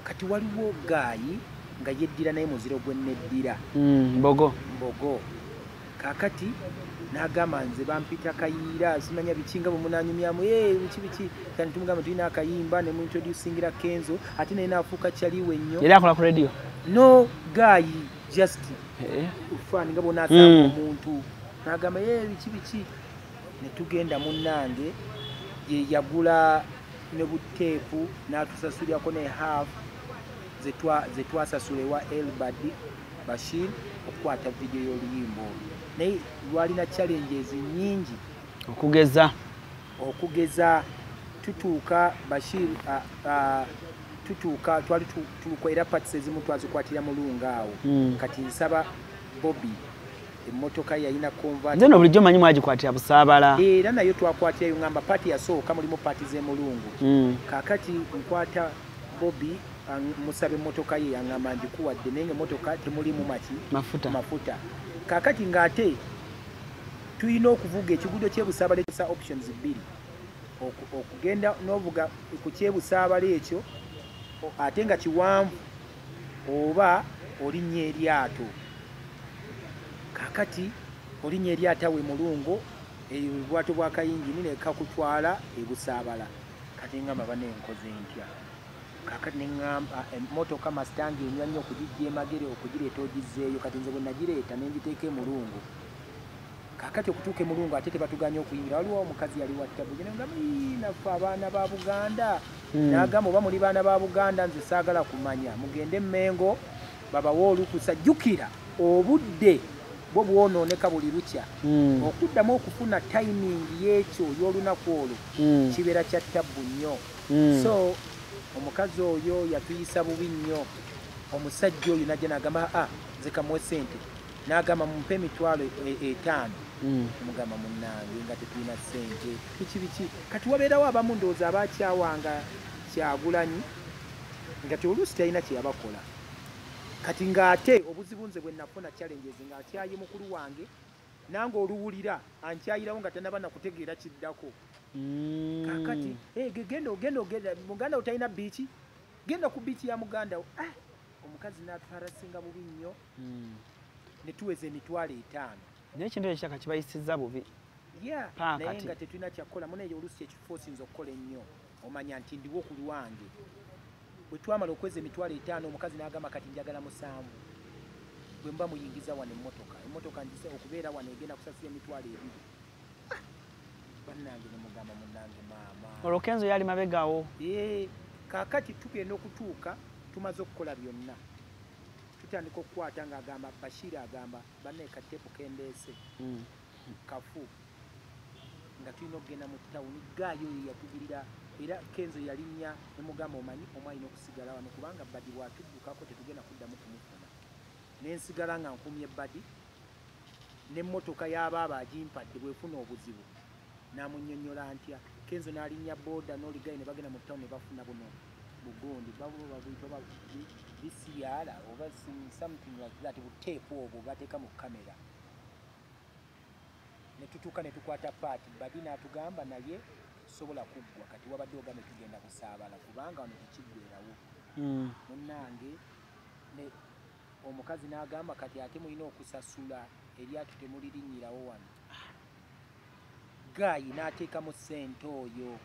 Kati waliwo gaayi nga yeddira naye muziro gwe neddira. Mbogo. Mbogo. Kaakati n'agamba nze bampita Kayiira simanya biki nga bwe munaanyumyamu biki biki. Kati tumugamba tulina akayimba ne muintroducingira Kenzo ate naye n'afuuka kyaliwe nnyo. Yali akola ku radio? No guy just fan nga bw'onaasanga omuntu n'agamba biki biki. Ne tugenda munnange ye yagula ne buteepu n'atusasulirako ne half ze twasasula ewa Elbadi Bashir okukwata vidiyo y'oluyimba olwo. Naye lwalina challenges nnyingi. Okugeza tutuuka Bashir tutuuka twali tulukwa era parts ezimu twazikwatira mulungu awo. Kati nsaba Bobby emmotoka yalina convert. Nze no bulijjo manyi mwagikwatira Busaabala. Era nayo twakwatirayo ngamba party yasooka mulimu party z'emulungu. Kaakati nkwata Bobby musabe emmotoka ye yangamba ngikuwadde naye ng'emmotoka temulimu maki mafuta. Kaakati ng'ate tulina okuvuga ekiguudo ky'ebusaabala ekisa options bbiri. Okugenda n'ovuga ku kyebusaabala ekyo ate nga kiwanvu oba olinnya eryato. Kaakati olinnya eryato awo e Mulungo obwato bwa kayingini ne kakutwala ebusaabala. Kati ngamba banenkoze ntya. Kaakati ne ŋŋamba emmotoka Mustang enywa nnyo okugiggya e Magere okugireeta ogizzeeyo. Kati nze bwe nagireeta ne ngiteeka e Mulungu. Kaakati okutuuka e Mulungu ate tebatuganya okuyingira. Waliwo omukazi yali wa ttabu ne ngamba naffe abaana ba Buganda. N'agamba oba muli baana ba Buganda nze saagala kumanya. Mugende Mmengo babawe olukusa. Jjukira obudde bwo bwonooneka buli lukya. Okuddamu okufuna timing y'ekyo y'olunaku olwo kibeera kya ttabbu nnyo. So omukazi oyo yatuyisa bubi nnyo. Omusajja oyo najja n'agamba nze kamuwe ssente. N'agamba mumpe emitwalo 5. Mugamba munnange nga tetulina ssente biki biki. Kati wabeerawo abamu ndowooza abakyawanga Kyagulanyi nga oluusi talina kye yabakola. Kati ng'ate obuzibu nze bwe nafuna challenges ng'akyaye mukulu wange nange oluwulira ankyayirawo nga tannaba nakutegeera kiddako. Kaakati genda ogenda muganda wo talina biiki, genda ku biiki ya muganda wo. Omukazi n'atuharasinga bubi nnyo ne tuweza emitwalo 5. Naye ekintu ekyo kyaka kibayisizza bubi. Naye nga tetulina kyakukola. Munaye oluusi ekifo osinza okukola ennyo omanya nti ndiwo ku lwange. Bwe twamala okweza emitwalo 5 omukazi n'agamba kati njagala 7. Bwe mba muyingiza wano emmotoka ngise okubeera wano egenda kusasula emitwalo 2. Bannange ne mugamba munnange maama. Olwo Kenzo yali mabegawo. Kaakati tugenda okutuuka tumaze okukola byonna. Tutandika okukwata ng'agamba Bashir agamba bannaye kateepu kendeese kafu. Nga tulina okugenda mu tawuni gaayo oyo yatugulira. Era Kenzo yalinnya ne mugamba omanyi omwalina okusigala wano kubanga Badi bw'atuddukako tetugenda kuddamu kumufuna. Ne nsigala nga nkumye Badi. N'emmotoka y'abaaba agimpadde bwefuna obuzibu namunnyonnyola ntya. Kenzo n'alinnya boda n'oligayi ne bagenda mu town ne bafuna buno bugundi babuyita VCR oba something like that, buteepu obwo bateeka mu kamera. Ne tutuuka ne tukwata paati, Badi n'atugamba naye sobola kuggwa kati wabadde ogambe tugenda kusaabala kubanga wano tekiggwerawo. Munnange omukazi n'agamba kati ate mulina okusasula eryato temulirinnyirawo wano. Gayi n'ateekamu ssente oyo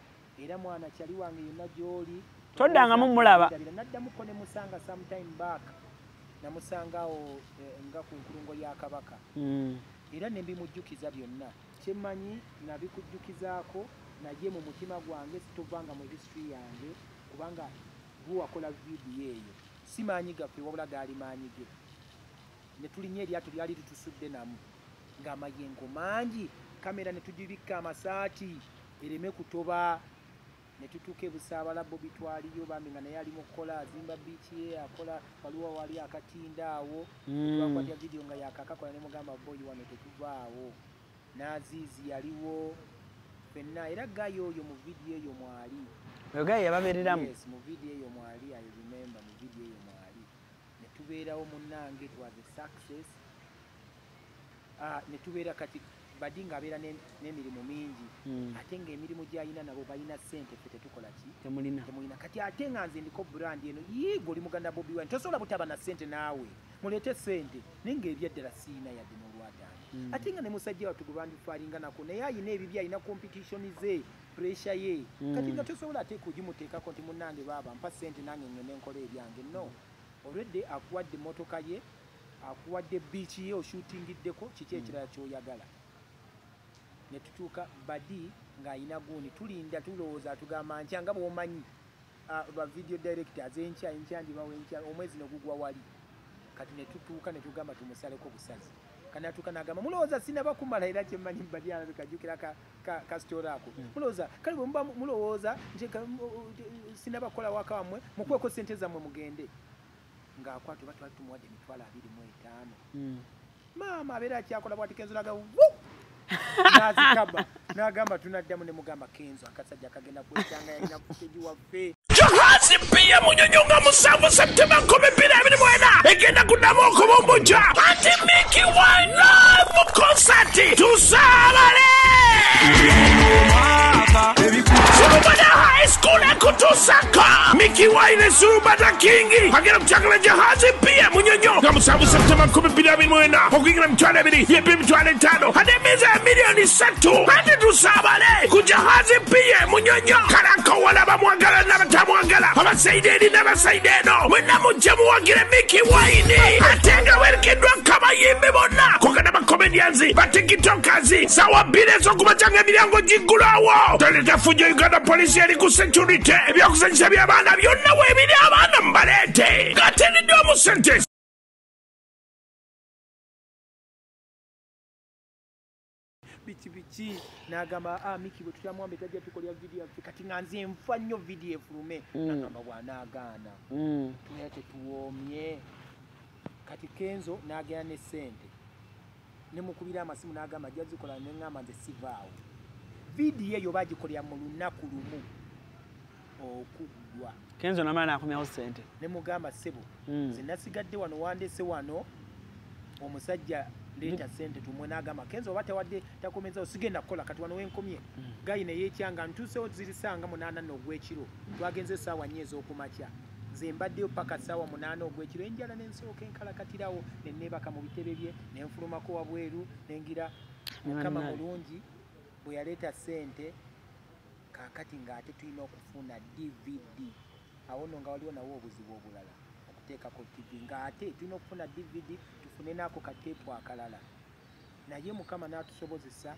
era mwana kyali wange yonna gy'oli toddangamu mulaba. Naddamuko ne musanga sometime back, namusangawo nga ku nkulungo ya Kabaka. Era ne mbimujjukiza byonna kyemmanyi nabikujjukizaako naye mu mutima gwange sitovanga mu history yange kubanga guwakola vidiyo eyo si maanyi gaffe wabula gaali maanyi ge. Ne tulinnya eryato lyali litusudde namu ng'amayengo mangi, kamera ne tugibikka amasaati ereme kutoba. Ne tutuuka e Busaabala, Bobi twaliyo bambi nga naye ali mu kukola azimba biiki ye akola, waliwo wali akatinda awo. Twakwatya vidiyo nga yakakakola ne mugamba boyi wano tetuvaawo. N'Aziizi yaliwo ffenna era gayi oyo mu vidiyo eyo mwali. Oyo gayi yababeereramu? Yes, mu vidiyo eyo mwali, I remember mu vidiyo eyo mwali. Ne tubeerawo munnange, it was a success. Ne tubeera kati Badi ng'abeera n'emirimu mingi ate ng'emirimu gy'alina nabo balina ssente ffe tetukola ki? Temulina. Temulina. Kati ate nga nze ndiko brand eno yiigo oli muganda Bobi Wine tosobola butaba na ssente naawe muleete ssente naye ng'ebyaddala siina yadde n'olwataano. Ate nga ne musajja wattu gwe bandifaalinga nako naye ayina ebibye, ayina competition ze, pressure ye. Kati nga tosobola ate kugimuteekako nti munnange baaba mpa ssente nange ngende nkola ebyange. No, already akuwadde emmotoka ye, akuwadde beach ye oshootingiddeko, kiki ekirala ky'oyagala? Ne tutuuka Badi ng'ayina gundi tulinda tulowooza atugamba nkya nga bw'omanyi ba video directors enkya enkya ndibawo enkya omwezi ne gugwa wali. Kati ne tutuuka ne tugamba tumusaleko busazi. Kana atuuka n'agamba mulowooza sinaba kumala era kye mmanyi Badi alabika ajjukira ka story ako. Mulowooza kale bwe muba mulowooza nti sinaba kukola waka wammwe mukweko ssente zammwe mugende. Ng'akwata oba twali tumuwadde 25,000. Maama abeera akyakola bw'ati Kenzo n'agamba nazikaba n'agamba tunaddamu ne mugamba Kenzo akasajja kagenda kwetanga yalina footage waffe. Jahazi pia Munyonyo nga 7 Septemba 2024 egenda kuddamu okubumbujja anti Mikie Wine live concert tusaabale. Surubada High School ekutusaka Mikie Wine Surubada King agenda kukyakala Jahazi pia Munyonyo nga 7 Septemba 2024 okuyingira 200,000 yepe 5,000 ate emmeeza ya 3,000,000 ate tusaabale ku Jahazi pia Munyonyo kalako walaba mwagala n'abatamwagala abasaide eri n'abasaide eno mwenna mujje muwagire Mikie Wine ate nga werekeddwa kabayimbi bonna kugenda ba comedians ba tiktokers sawa 2 ez'okumakya emiryango giggulawo. Toleeta fujjo Uganda Police eri ku security ebyokusanyusa by'abaana byonna weebiri abaana mubaleete ng'ateereddwamu ssente. Biki biki n'agamba Mikie bwe tutamwambe tajja tukolera vidiyo yaffe kati nga nze nfa nnyo vidiyo efulume. N'agamba bw'anaagaana tunaye tetuwoomye. Kati Kenzo n'agenda ne ssente ne mukubira amasimu n'agamba ajja zikola ne ŋŋamba nze sivaawo. Vidiyo eyo baagikolera mu lunaku lumu okuggwa. Kenzo n'amala n'akomyawo ssente ne mugamba ssebo nze nasigadde wano wandese wano omusajja leeta ssente tumwe. N'agamba Kenzo oba tawadde takomezawo sigenda kukola kati wano wenkomye. Gayi ne yeekyanga ntuusewo ziri ssanga 8 ogw'ekiro twagenze essaawa 4 ez'okumakya nze mbaddeyo paka ssaawa 8 ogw'ekiro enjala ne nsooka enkalakatirawo ne neebaka mu bitebe bye ne nfulumako wabweru ne ngira Mukama mulungi bwe yaleeta ssente. Kaakati ng'ate tulina okufuna DVD awo nno nga waliwo nawo obuzibu obulala okuteekako TV ng'ate tulina okufuna DVD tufune n'ako kateepu akalala. Naye Mukama n'atusobozesa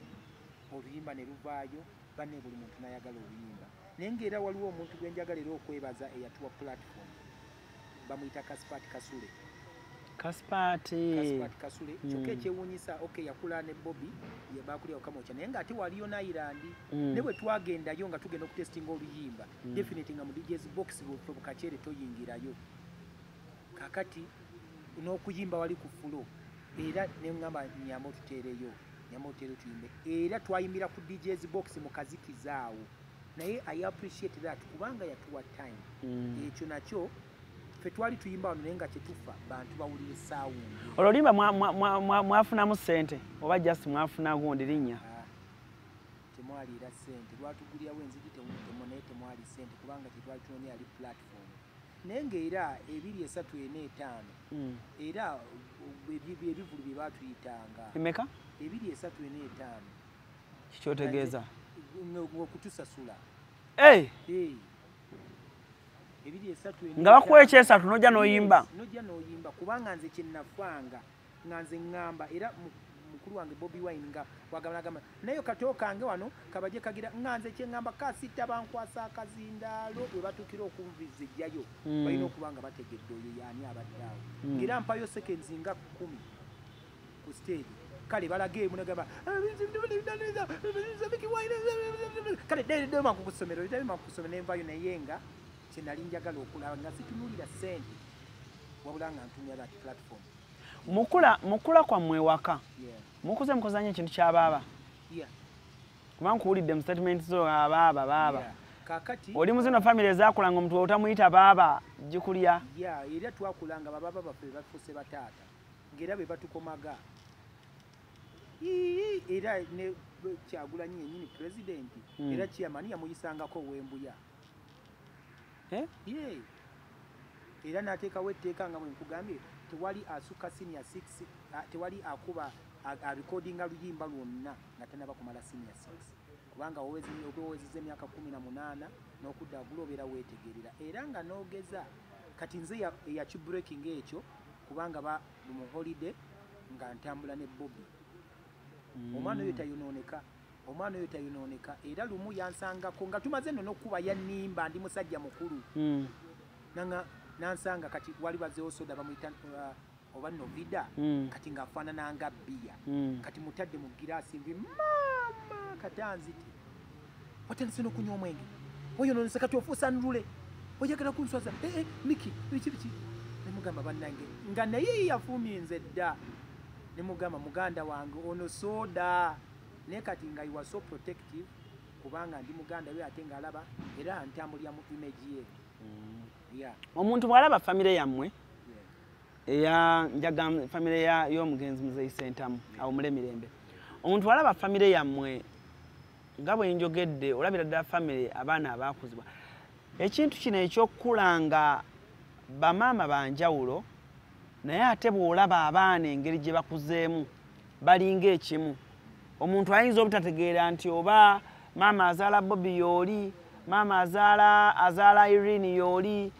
oluyimba ne luvaayo banne buli muntu n'ayagala oluyimba. Naye ng'era waliwo omuntu gwe njagala era okwebaza eyatuwa platform bamuyita Kaspat Kasule. Kaspat Kasule kyokka ekyewuunyisa okay yakula ne Bobi ye baakulira Kamwokya naye ng'ate waliyo n'Ireland ne bwe twagendayo nga tugenda okutestinga oluyimba definitely nga mu DJ's box bwe bukakyere toyingirayo. Kakati n'okuyimba wali ku fulo Era ne ngamba nyamba otuteereyo, nyamba otuteereyo tuyimbe. Era twayimbira ku DJ's box mu kazikizaawo. Naye I appreciate that kubanga yatuwa time. Ekyo nakyo ffe twali tuyimba wano naye nga kyetufa bantu bawulira sound. Olwo limba mwafunamu ssente oba just mwafuna gundi linnya? Temwali era ssente, lwatugulirawo enzigi naye temwali ssente kubanga kyetwali tunoonya yali platform. Naye ng'era 2, 3, 4, 5 era ebivvulu bye baatuyitanga. Emeka? 2, 3, 4, 5. Kikyotegeeza? Okutusasula. Hey! 2, 3, 4, Nga bakuwa ekyesatu n'ojja n'oyimba? N'ojja n'oyimba kubanga nze kye nafanga nga nze ŋŋamba era mukulu wange Bobi Wine nga wagamba nagamba naye kato kange wano kabaje kagira nga nze kye ŋŋamba kasita bankwasa akazindaalo bwe batuukira okunvizijjayo balina okuba nga bategedde oyo yaani abadde awo. Era mpayo seconds nga 10 ku stage. Kale balage munagamba kale dema ku ssomero dema ku ssomero nenvayo naye nga kye nali njagala okulaba nga situnuulira ssente wabula nga ntumya that platform. Mukula kwammwe waka mukuze mukozanya ekintu kya baaba? Kuba nkuwulidde mu statement zo abaaba baaba. Kakati oli mu zino family ezaakulanga omuntu otamuyita baaba gikulya. Era twakulanga babaaba baffe bafuuse bataata ng'era be batukomaga. Era ne Kyagulanyi yennyini president era chairman yamuyisangako Wembuya. Era n'ateekawo etteeka nga bwe nkugambye tewali asuka senior 6, tewali akuba arekodinga luyimba lwonna nga tannaba kumala senior 6 kubanga owezezza emyaka 18 n'okudda waggulu obeera weetegerera. Era nga n'ogeza kati nze eyakibreaking ekyo kubanga ba mu holiday nga ntambula ne Bobi. Omwana oyo tayonooneka, omwana oyo tayonooneka. Era lumu yansangako nga tumaze nno n'okkuba yannimba ndi musajja mukulu. Nansanga kati wali bazeewo soda bamuyita oba Novida kati ng'afaanana nga bbiya. Kati mutadde mu giraasi nvi maama kati anzite watandise n'okunywa omwenge oyonoonese kati ofuusa nlule oyagala kunswaza Miki biki biki. Ne mugamba bannange nga naye yafuumye nze dda. Ne mugamba muganda wange ono soda. Naye kati nga you are so protective kubanga ndi muganda we ate ng'alaba era ntambulira mu image ye. Omuntu bw'alaba famire yammwe eya njaga famire y'omugenzi Muzeeyi Ssentamu awo mule mirembe, omuntu bw'alaba famire yammwe nga bwe njogedde olabira ddala famire abaana abaakuzibwa ekintu kino eky'okukula nga bamaama banjawulo naye ate bw'olaba abaana engeri gye bakuzeemu balinga ekimu. Omuntu ayinza obutategeera nti oba maama azaala Bobi y'oli, maama azaala Irene y'oli,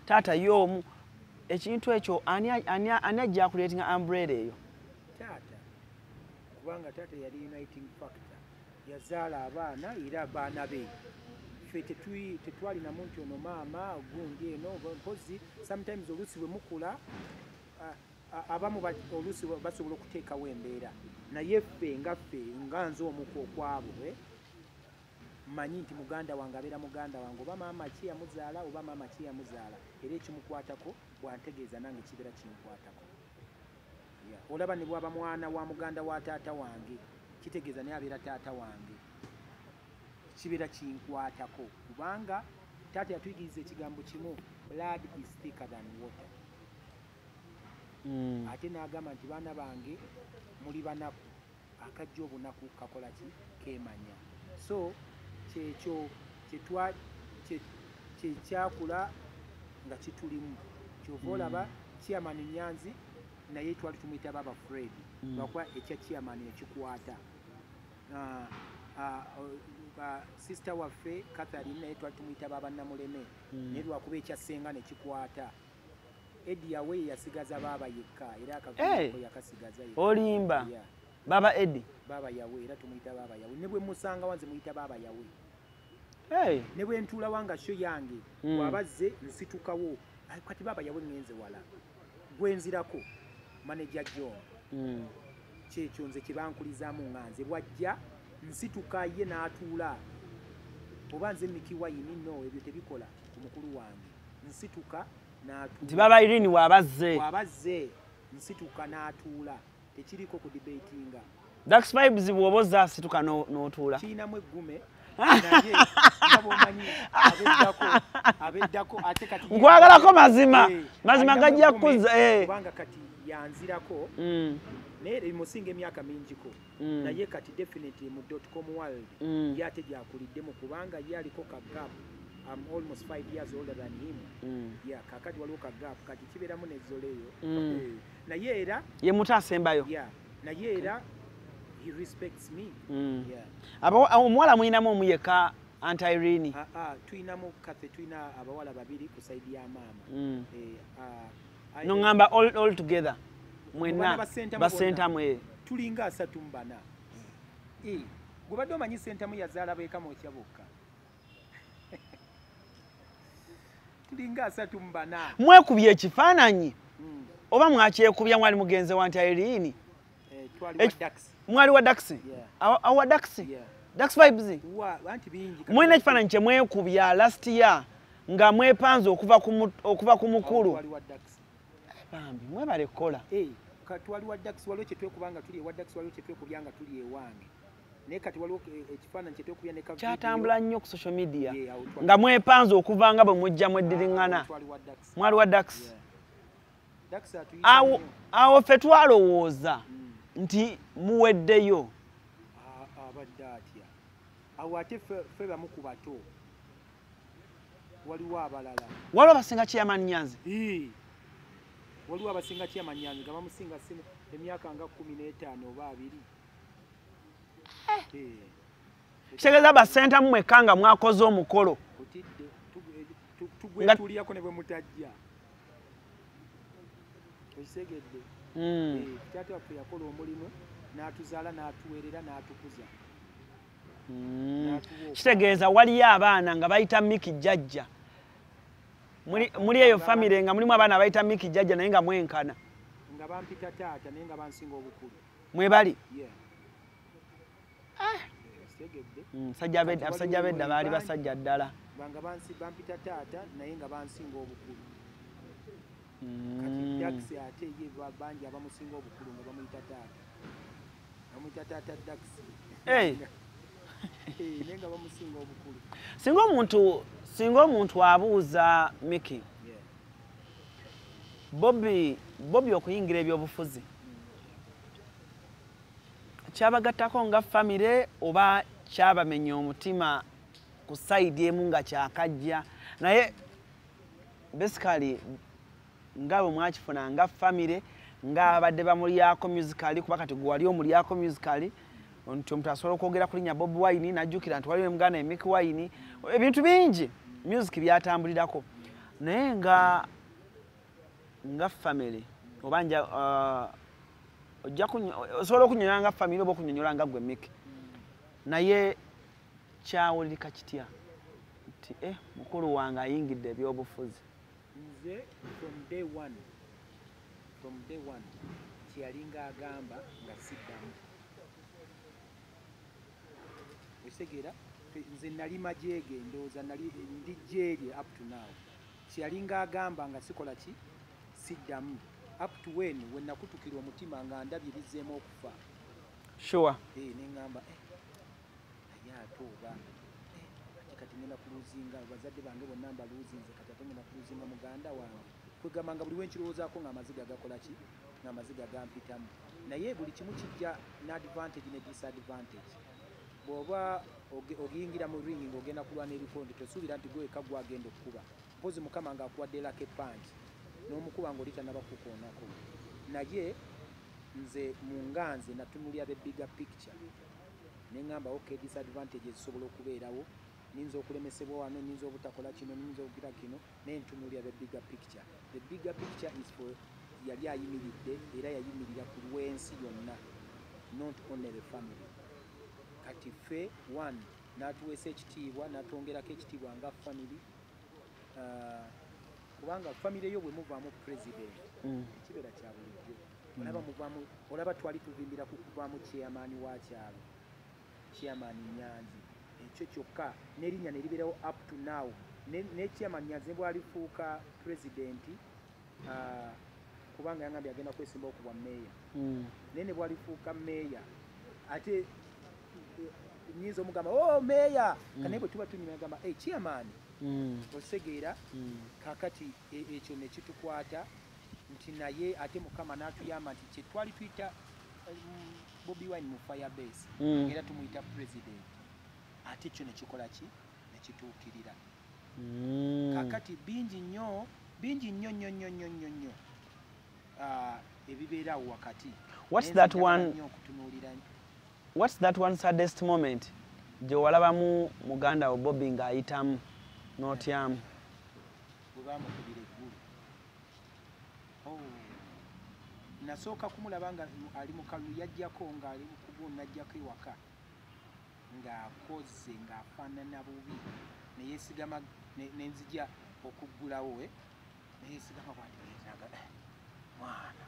taata y'omu. Ekintu ekyo ani ajja akuleetinga umbrella eyo? Taata, kubanga taata yali uniting factor, yazaala abaana era abaana be. Ffe tetwalina muntu ono maama gundi eno mpozi sometimes oluusi bwe mukula abamu oluusi basobola okuteekawo embeera naye ffe nga ffe nga nze omuku okwabwe mmanyi nti muganda wange abeera muganda wange oba maama ki yamuzaala oba maama ki yamuzaala era ekimukwatako bwantegeeza nange kibeera kinkwatako. Olaba ne bwaba mwana wa muganda wa taata wange kitegeeza naye abeera taata wange, kibeera kinkwatako kubanga taata yatuyigiriza ekigambo kimu, blood is thicker than water. Ate n'agamba nti baana bange muli banaku, akajja obunaku kakola ki keemanya. So kyekyo kyekyakula nga kitulimu. Kyova olaba chairman Nyanzi naye twali tumuyita Baba Fred lwakuba ekya chairman ekikwata. Sister waffe Catherine naye twali tumuyita Baba Namuleme naye lwakuba ekya ssenga nekikwata. Eddie Yawe yasigaza baba yekka era akavuyo yakasigaza yekka. Olimba. Baba Eddie. Baba Yawe era tumuyita Baba Yawe. Ne bwe musanga wanze muyita Baba Yawe. Hey. Ne bwe ntuula wanga show yange bw'abazze nsitukawo. Kati Baba Yawe ngenze wala. Gwe nzirako manager John. Kyekyo nze kibankulizaamu nga nze bw'ajja nsituka ye n'atuula. Oba nze Miki Wine no ebyo tebikola ku mukulu wange. Nsituka nti Baba Irene wabazze. Wabazze. Nsituka n'atuula, tekiriko ku debatinga. Dax Vibes bw'oba ozza asituka n'otuula. Kirinamu eggume, naye nga bw'omanyi abeddako ate kati Nkwagalako mazima. Mazima alinamu gajja eggume, kuzza. Kubanga kati yanzirako, naye musinga emyaka mingiko. Naye kati definitely mu .com world ye ate gyakuliddemu, kubanga ye aliko ka gap. I'm almost 5 years older than him. Yeah, kakati waliwo ka gap, kati kibeeramu nezzoleeyo. Naye era Ye muto asembayo. Yeah, naye era he respects me. Yeah. Omuwala mulinamu omu yekka, Aunt Irene? Ah, ah, tuyinamu kaffe, tulina abawala babiri ku side ya maama. Eh, ah, Noŋŋamba all together mwenna. Baana ba Ssentamu. Basentamu. Tulinga 34. Eh, gwe badde omanyi Sentamu yazaala beekamwokya bokka? Tulinga 34. Mwekubye ekifaananyi oba mwakyekubya mwali mugenze wa Aunt Irene? Eh, twali wa Dax. Mwali wa Dax? Yeah. Awa wa Dax? Yeah. Dax Vibes. Wa anti bingi. Mulina ekifaananyi kye mwekubya last year nga mwepanze okuva ku mukulu? Twali wa Dax. Bambi, mwebale kukola. Eh, twali wa Dax. Waliwo kye twekuba nga tuli ewa Dax, waliwo kye twekubya nga tuli ewange, naye kati waliwo ekifaananyi kye twekubya ne ka video. Kyatambula nnyo ku social media. Yeah, awo twali- Nga mwepanze okuva nga bwe mujja mweddiriŋŋana. Ah, twali wa Dax. Mwali wa Dax? Yeah. Dax atuyita Awo nnyo. awo ffe twalowooza nti muweddeyo. Ah, abadde atya awo? Ate ffe bamu ku bato, waliwo abalala. Waliwo abasinga Chairman Nyanzi? Ii. Waliwo abasinga Chairman Nyanzi nga bamusinga emyaka nga 15 oba 20. Eh, Kitegeeza Basentamu mwekka nga mwakoze omukolo. Otidde tugwetulirako ne bwe mutajja, okitegedde? Eh, taata waffe yakola omulimu n'atuzaala, n'atuweerera, n'atukuza, n'atuwa. Kitegeeza waliyo abaana nga bayita Miki jjajja. Muli eyo famire nga mulimu abaana abayita Miki jjajja naye nga mwenkana? Nga bampita taata naye nga bansinga obukulu. Mwebali? Yeah. Okitegedde? Abasajja bedda baali basajja ddala. Banga bampita taata naye nga bansinga obukulu. Kati Dax ate ye bangi abamusinga obukulu nga bamuyita taata, bamuyita taata Dax. Hey. Eh, naye nga bamusinga obukulu. Singa omuntu abuuza Miki, Bobi okuyingira ebyobufuzi kyabagattako nga famire oba kyabamenya omutima ku side emu nga kyakajja, naye basically nga bwe mwakifuna nga famire ng'abadde bamulyako musically, kuba kati gwe wali omulyako musically, nti omuntu asobola okwogera ku linnya Bobi Wine najjukira nti waliwo muganda Mikie Wine, ebintu bingi music byatambulirako, naye nga family oba nja osobola okunyonyola nga family oba okunyonyola nga gwe Miki, naye kyawulirika kitya nti mukulu wange ayingidde ebyobufuzi? Nze from day one kyeyalinga agamba nga siddamu, okitegeera? Nze nali majeege, ndowooza nali ndi jeerye up to now. Kyeyalinga agamba nga sikola ki, siddamu, up to when we nakutukira omutima nga ndabye bizzeemu okufa. Eh, neŋŋamba, eh, naye ate oba ate kati ngenda kuluzinga bazadde bange bonna, mbaluzinze, kati ate ngenda kuluzinga muganda wange. Kwegamba nga buli wenkirowoozaako nga amaziga gakola ki, nga amaziga gampitamu. Naye buli kimu kijja n'advantage ne disadvantage. Bw'oba ogiyingira mu ring ng'ogenda kulwana ebikonde, tosuubira nti gweka gwagenda okukuba, mpozi Mukama ng'akuwadde lucky punch n'omukuba ng'oli tannaba kukoonako. Naye nze mu nga nze natunulira the bigger picture, neŋŋamba, okay, disadvantage ezisobola okubeerawo, ninza okulemesebwa wano, ninza obutakola kino, ninza okugira kino, naye ntunulira the bigger picture. The bigger picture is for yali ayimiridde era yayimirira ku lw'ensi yonna, not only the family. Kati ffe one n'atuweesa ekitiibwa, n'atwongerako ekitiibwa nga family. Kubanga family yo bwe muvaamu president, ekibeera kya bulijjo. Olaba muvaamu, olaba twali tuvimbira ku kuvaamu chairman wa kyalo, Chairman Nyanzi, ekyo kyokka n'erinnya ne libeerawo up to now. Ne Chairman Nyanzi ne bwalifuuka president, Kubanga yangambye agenda kwesimbawo ku bwa meeya. Naye ne bwalifuuka meeya ate nyinza omugamba, "Oh, meeya." Kanaye bwe tuba tunyumya agamba, "Hey, chairman." Osegeera? Kakati ekyo ne kitukwata nti naye ate Mukama n'atuyamba nti kye twali tuyita Bobi Wine mu Firebase, era tumuyita president, ate kyo ne kikola ki, ne kituukirira. Kakati bingi nnyo, bingi nnyo nnyo nnyo nnyo nnyo nnyo ebibeera awo wakati. What's that one, what's that one saddest moment gye walabamu muganda wo Bobi ng'ayitamu n'otyamu? Bwe bamukubira eggulu. Oh. Nasooka kumulaba nga ali mu kalulu, yajjako ng'ali mu najjako ewaka ng'akoze, ng'afaanana bubi, neyeesigama nenzija okuggulawo, neyeesigama bwati, mwana,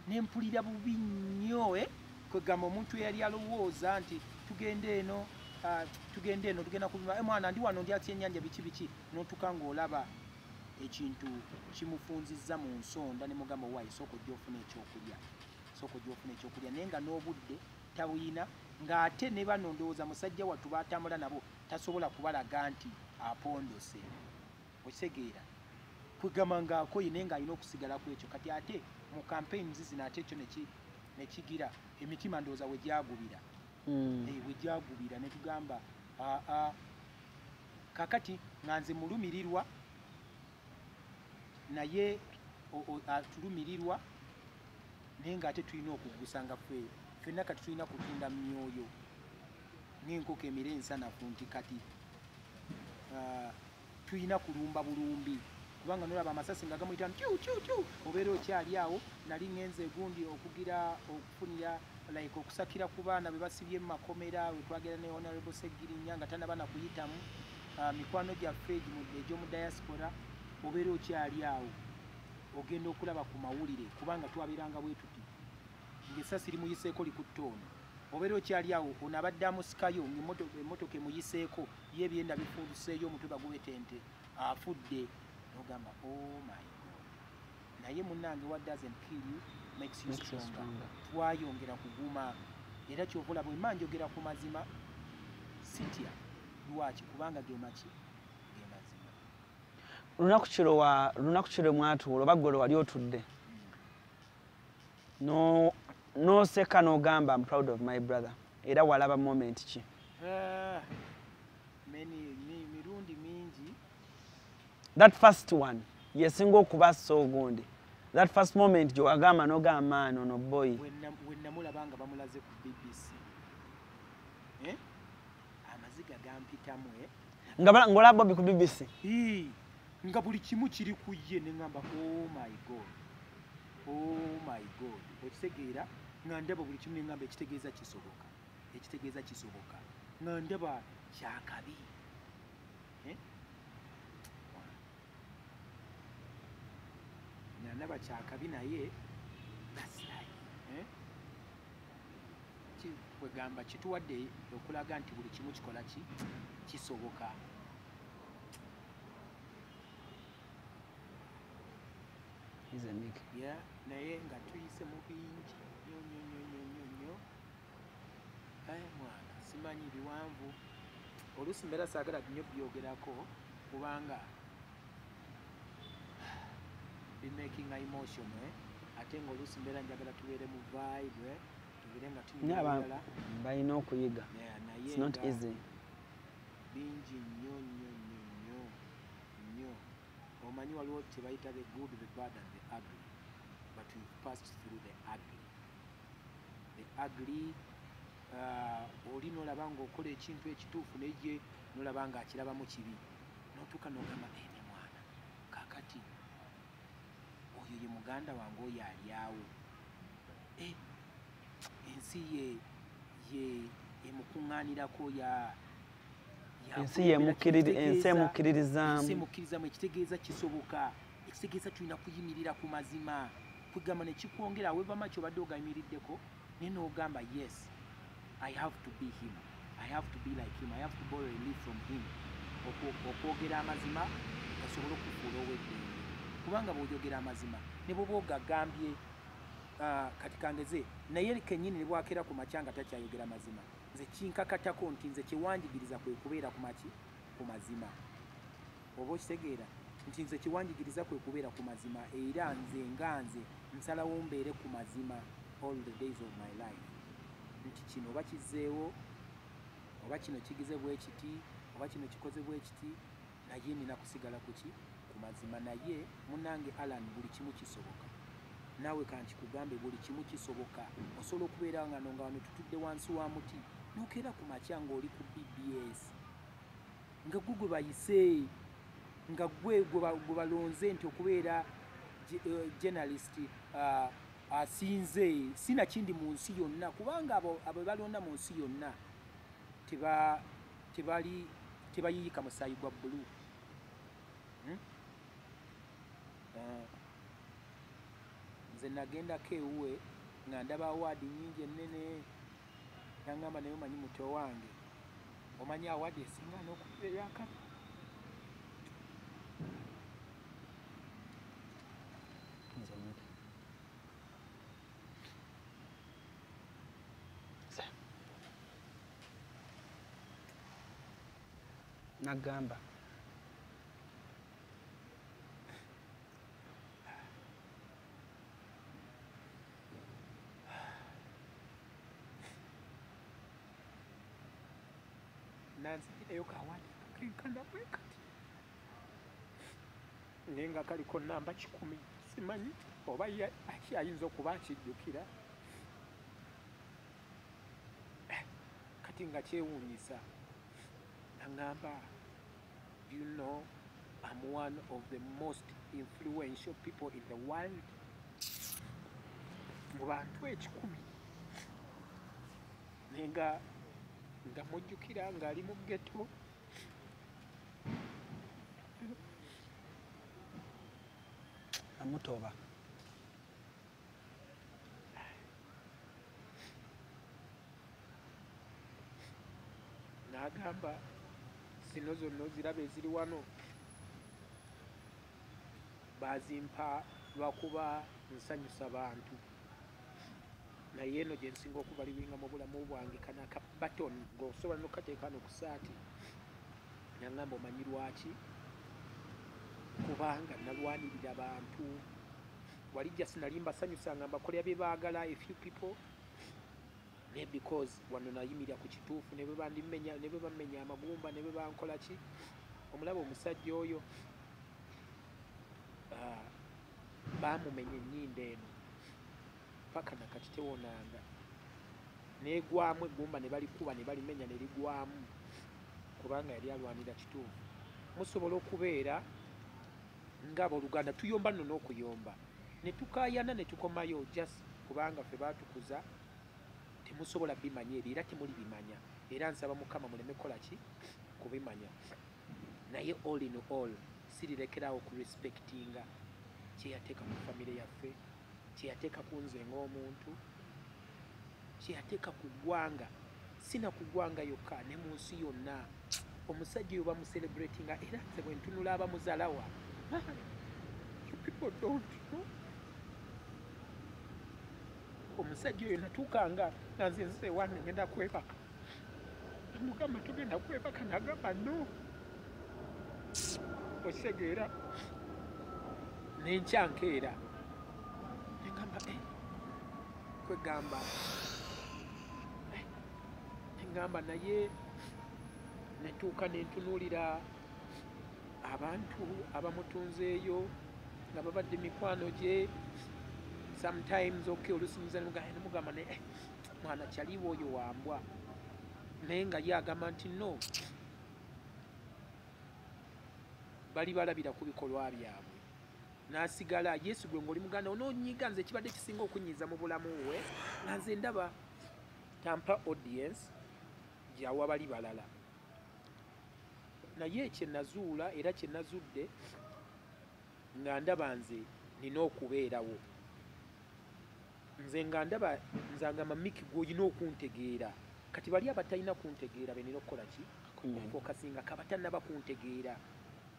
nempulira bubi nnyo. Kwegamba omuntu eyali alowooza nti tugenda eno, tugenda eno, tugenda kubima, mwana ndi wano, ndi akyennyanja, biki biki, n'otuuka ng'olaba ekintu kimufunzizza mu nsonda, ne mugamba, "Waayi, sooka ojja ofuna ekyokulya, sooka ojja ofuna ekyokulya," naye nga n'obudde tabuyina, ng'ate ne bano ndowooza musajja wattu batambula nabo tasobola kubalaga nti apondose, okitegeera? Kwegamba ng'akoye naye ng'alina okusigala ku ekyo. Kati ate mu campaigns zino ate ekyo nekigira emitima ndowooza we gyagubira, we gyagubira, ne tugamba aa kakati nga nze mulumirirwa naye atulumirirwa, naye ng'ate tulina okuggusa nga ffe ffenna kati tulina kutunda myoyo ng'enkoko emire ensanafu, nti kati tulina kulumba bulumbi, kubanga nolaba amasasi nga gamuyita tyu tyu tyu, obeera okyali awo. Nali ŋŋenze egundi okugira okufunira like okusakira ku baana be basibye mu makomera, we twagenda ne Honorable Segirinya nga tannaba na kuyitamu, mikwano gyaffe egy'omu diaspora. Obeera okyali awo ogenda okulaba ku mawulire, kubanga twabeeranga bwe tuti ng'essasi limuyiseeko likutte ono, obeera okyali awo ono abadde amusikayo ng'emmotoka emuyiseeko, ye ebyenda bifunduseeyo, omutwe bagubetente, afudde, n'ogamba, "Oh my God." Naye munnange, what doesn't kill you makes you stronger. Twayongera kuguma, era kyova olaba bwe mba njogera ku mazima sitya. Lwaki? Kubanga ge maki? Ge mazima. Lunaku kiro mwatuula oba ggwe wali otudde n'oseka n'ogamba, "I'm proud of my brother," era walaba moment ki? Mirundi mingi. That first one yesinga okuba so ogundi, that first moment gye wagamba n'ogamba, "Man, ono boy." We namulaba nga bamulaze ku BBC, eh? Amaziga gampitamu, eh? Nga ng'olaba Bobi ku BBC? Nga buli kimu kiri ku ye, ne ŋŋamba, "Oh my God, oh my God." Okitegeera? Nga ndaba buli kimu ne ŋŋamba, ekitegeeza kisoboka, ekitegeeza kisoboka, nga ndaba kyakabi, eh? Nga ndaba kyakabi, naye that's life, eh? Kwegamba kituwadde okulaga nti buli kimu kikola ki, kisoboka. He's a Nick. Yeah, naye nga tuyise mu bingi nnyo nnyo nnyo nnyo nnyo nnyo. Aye mwana, simanyi biwanvu, oluusi mbeera saagala nnyo byogerako kubanga bimakinga emotion, eh? Ate nga oluusi mbeera njagala tubeere mu vibe, eh? Tubeere nga Naye tunyumira. Balina okuyiga. Yeah, naye It's not nga easy. Bingi nnyo nnyo nnyo nnyo nnyo. Omanyi waliwo kye bayita the good, the bad and the ugly, but we've passed through the ugly, the ugly. Oli nolaba ng'okola ekintu ekituufu, naye ye nolaba ng'akirabamu kibi, notuuka n'ogamba, "Ene mwana, kakati oyo ye muganda wange oyo ali awo, eh, ensi ye emukuŋŋaanirako ya Ensi ensi emukkiririzaamu. Ensi emukkiririzaamu. Ekitegeeza kisoboka, ekitegeeza tulina kuyimirira ku mazima." Kwegamba nekikwongera however much obadde ogayimiriddeko, naye n'ogamba, "Yes, I have to be him, I have to be like him, I have to borrow a leaf from him." Okwogera amazima gasobole okufuula ow'eddembe, kubanga bw'oyogera amazima Ne bw'oba ogagambye kati kangeze naye kennyini ne bwakera ku makya nga takyayogera mazima, nze kinkakatako nti nze kyewanjigiriza kwe kubeera ku maki ku mazima. Oba okitegeera nti nze kyewanjigiriza kwe kubeera ku mazima, era nze nga nze nsalawo mbeere ku mazima all the days of my life. Nti kino oba kizzeewo, oba kino kigize bwe kiti, oba kino kikoze bwe kiti, naye nina kusigala ku ki ku mazima. Naye munnange Alan, buli kimu kisoboka. Naawe kankikugambe, buli kimu kisoboka. Osobola okubeera nga no nga wano tutudde wansi wa muti, nokeera ku makya ng'oli ku BBS, nga gwe gwe bayise, nga gwe gwe balonze nti okubeera journalist asinze sinakindi mu nsi yonna, kubanga abo balonda mu nsi yonna tebali tebayiika musaayi gwa bbulu. Nze nagendako ewuwe nga ndaba award nnyingi ennene, nangamba, "Naye omanyi muto wange, omanyi award esinga n'okubeera eyakabi?" Nze Miki. Nze. Nagamba Nanzigireyo ka award kenkana bwe kati, naye nga kaliko namba 100. Simanyi oba ye ayinza okuba akijjukira. Kati nga kyewuunyisa, naŋŋamba, "Do you know I'm one of the most influential people in the world?" Mu bantu 100. Naye nga mujjukira ng'ali mu ghetto. Amutoba. N'agamba, "Zino zonna oziraba eziri wano, bazimpa lwakuba nsanyusa bantu, naye eno gye nsinga okubaliwinga mu bulamu bwange, kano aka button ng'osobola n'okukateeka wano ku saati." Naŋŋamba, "Omanyi lwaki? Kubanga nalwanirira bantu. Wali just nali mbasanyusanga, mbakolera bye baagala, a few people, naye because wano nayimirira ku kituufu, ne bwe bandimenya, ne bwe bammenya amagumba, ne bwe bankola ki." Omulaba omusajja oyo, baamumenya ennyindo eno paka nakati tewonanga, negwamu eggumba ne balikuba ne balimenya ne ligwamu, kubanga yali alwanira kituufu. Musobola okubeera ng'abooluganda, tuyomba nno n'okuyomba ne tukaayana ne tukomayo, just kubanga ffe baatukuza. Temusobola bimanya ebyo, era temuli bimanya, era nsaba Mukama muleme kukola ki kubimanya. Naye all in all, sirirekerawo ku respectinga kyeyateeka ku famire yaffe, kyeyateeka ku nze ng'omuntu, kyeyateeka ku ggwanga, sina ku ggwanga yokka, ne mu nsi yonna. Omusajja oyo bamucelebratinga, era nze bwe ntunula abamuzalawa, you people don't know. Omusajja oyo natuukanga nga nze nze wange ngenda kwebaka, mugamba, "Tugenda kwebaka?" Nagamba, "No." Okitegeera? Nenkya nkeera negamba, eh, kwegamba, neŋŋamba, naye netuuka nentunuulira abantu abamutunzeeyo nga babadde mikwano gye sometimes. Okay, olusinyiza nemugamba, ne mwana kyaliwo oyo wambwa, naye nga ye agamba nti no, bali balabira ku bikolwa byabwe. N'asigala yesu gwe ng'oli muganda onoonyiga. Nze ekibadde kisinga okunyiiza mu bulamu bwe, nga nze ndaba tampa audience gyawa bali balala, naye kyenazuula era kyenazudde nga ndaba nze nina okubeerawo, nze nga ndaba nze agamba, "Miki, gwe olina okuntegeera." Kati bali abatalina kuntegeera be nina okukola ki? Focusinga kabatannaba kuntegeera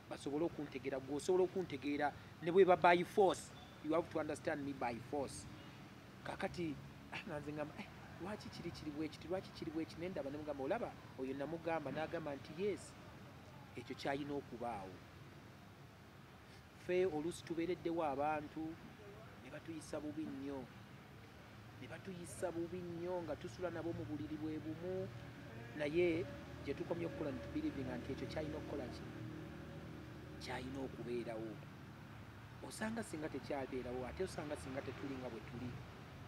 basobole okuntegeera. Gwe osobola okuntegeera ne bweba by force. You have to understand me by force. Kakati nga nze ngamba, "Eh, lwaki kiri kiri bwekiti? Lwaki kiri bweki?" Nendaba nemugamba, olaba oyo namugamba, n'agamba nti yes, ekyo kyalina okubaawo. Ffe oluusi tubeereddewo abantu ne batuyisa bubi nnyo, ne batuyisa bubi nnyo nga tusula nabo mu buliri bwe bumu, naye gye tukomye okukola netubelievinga nti ekyo kyalina okukola, ki kyalina okubeerawo. Osanga singa tekyabeerawo, ate osanga singa tetuli nga bwe tuli.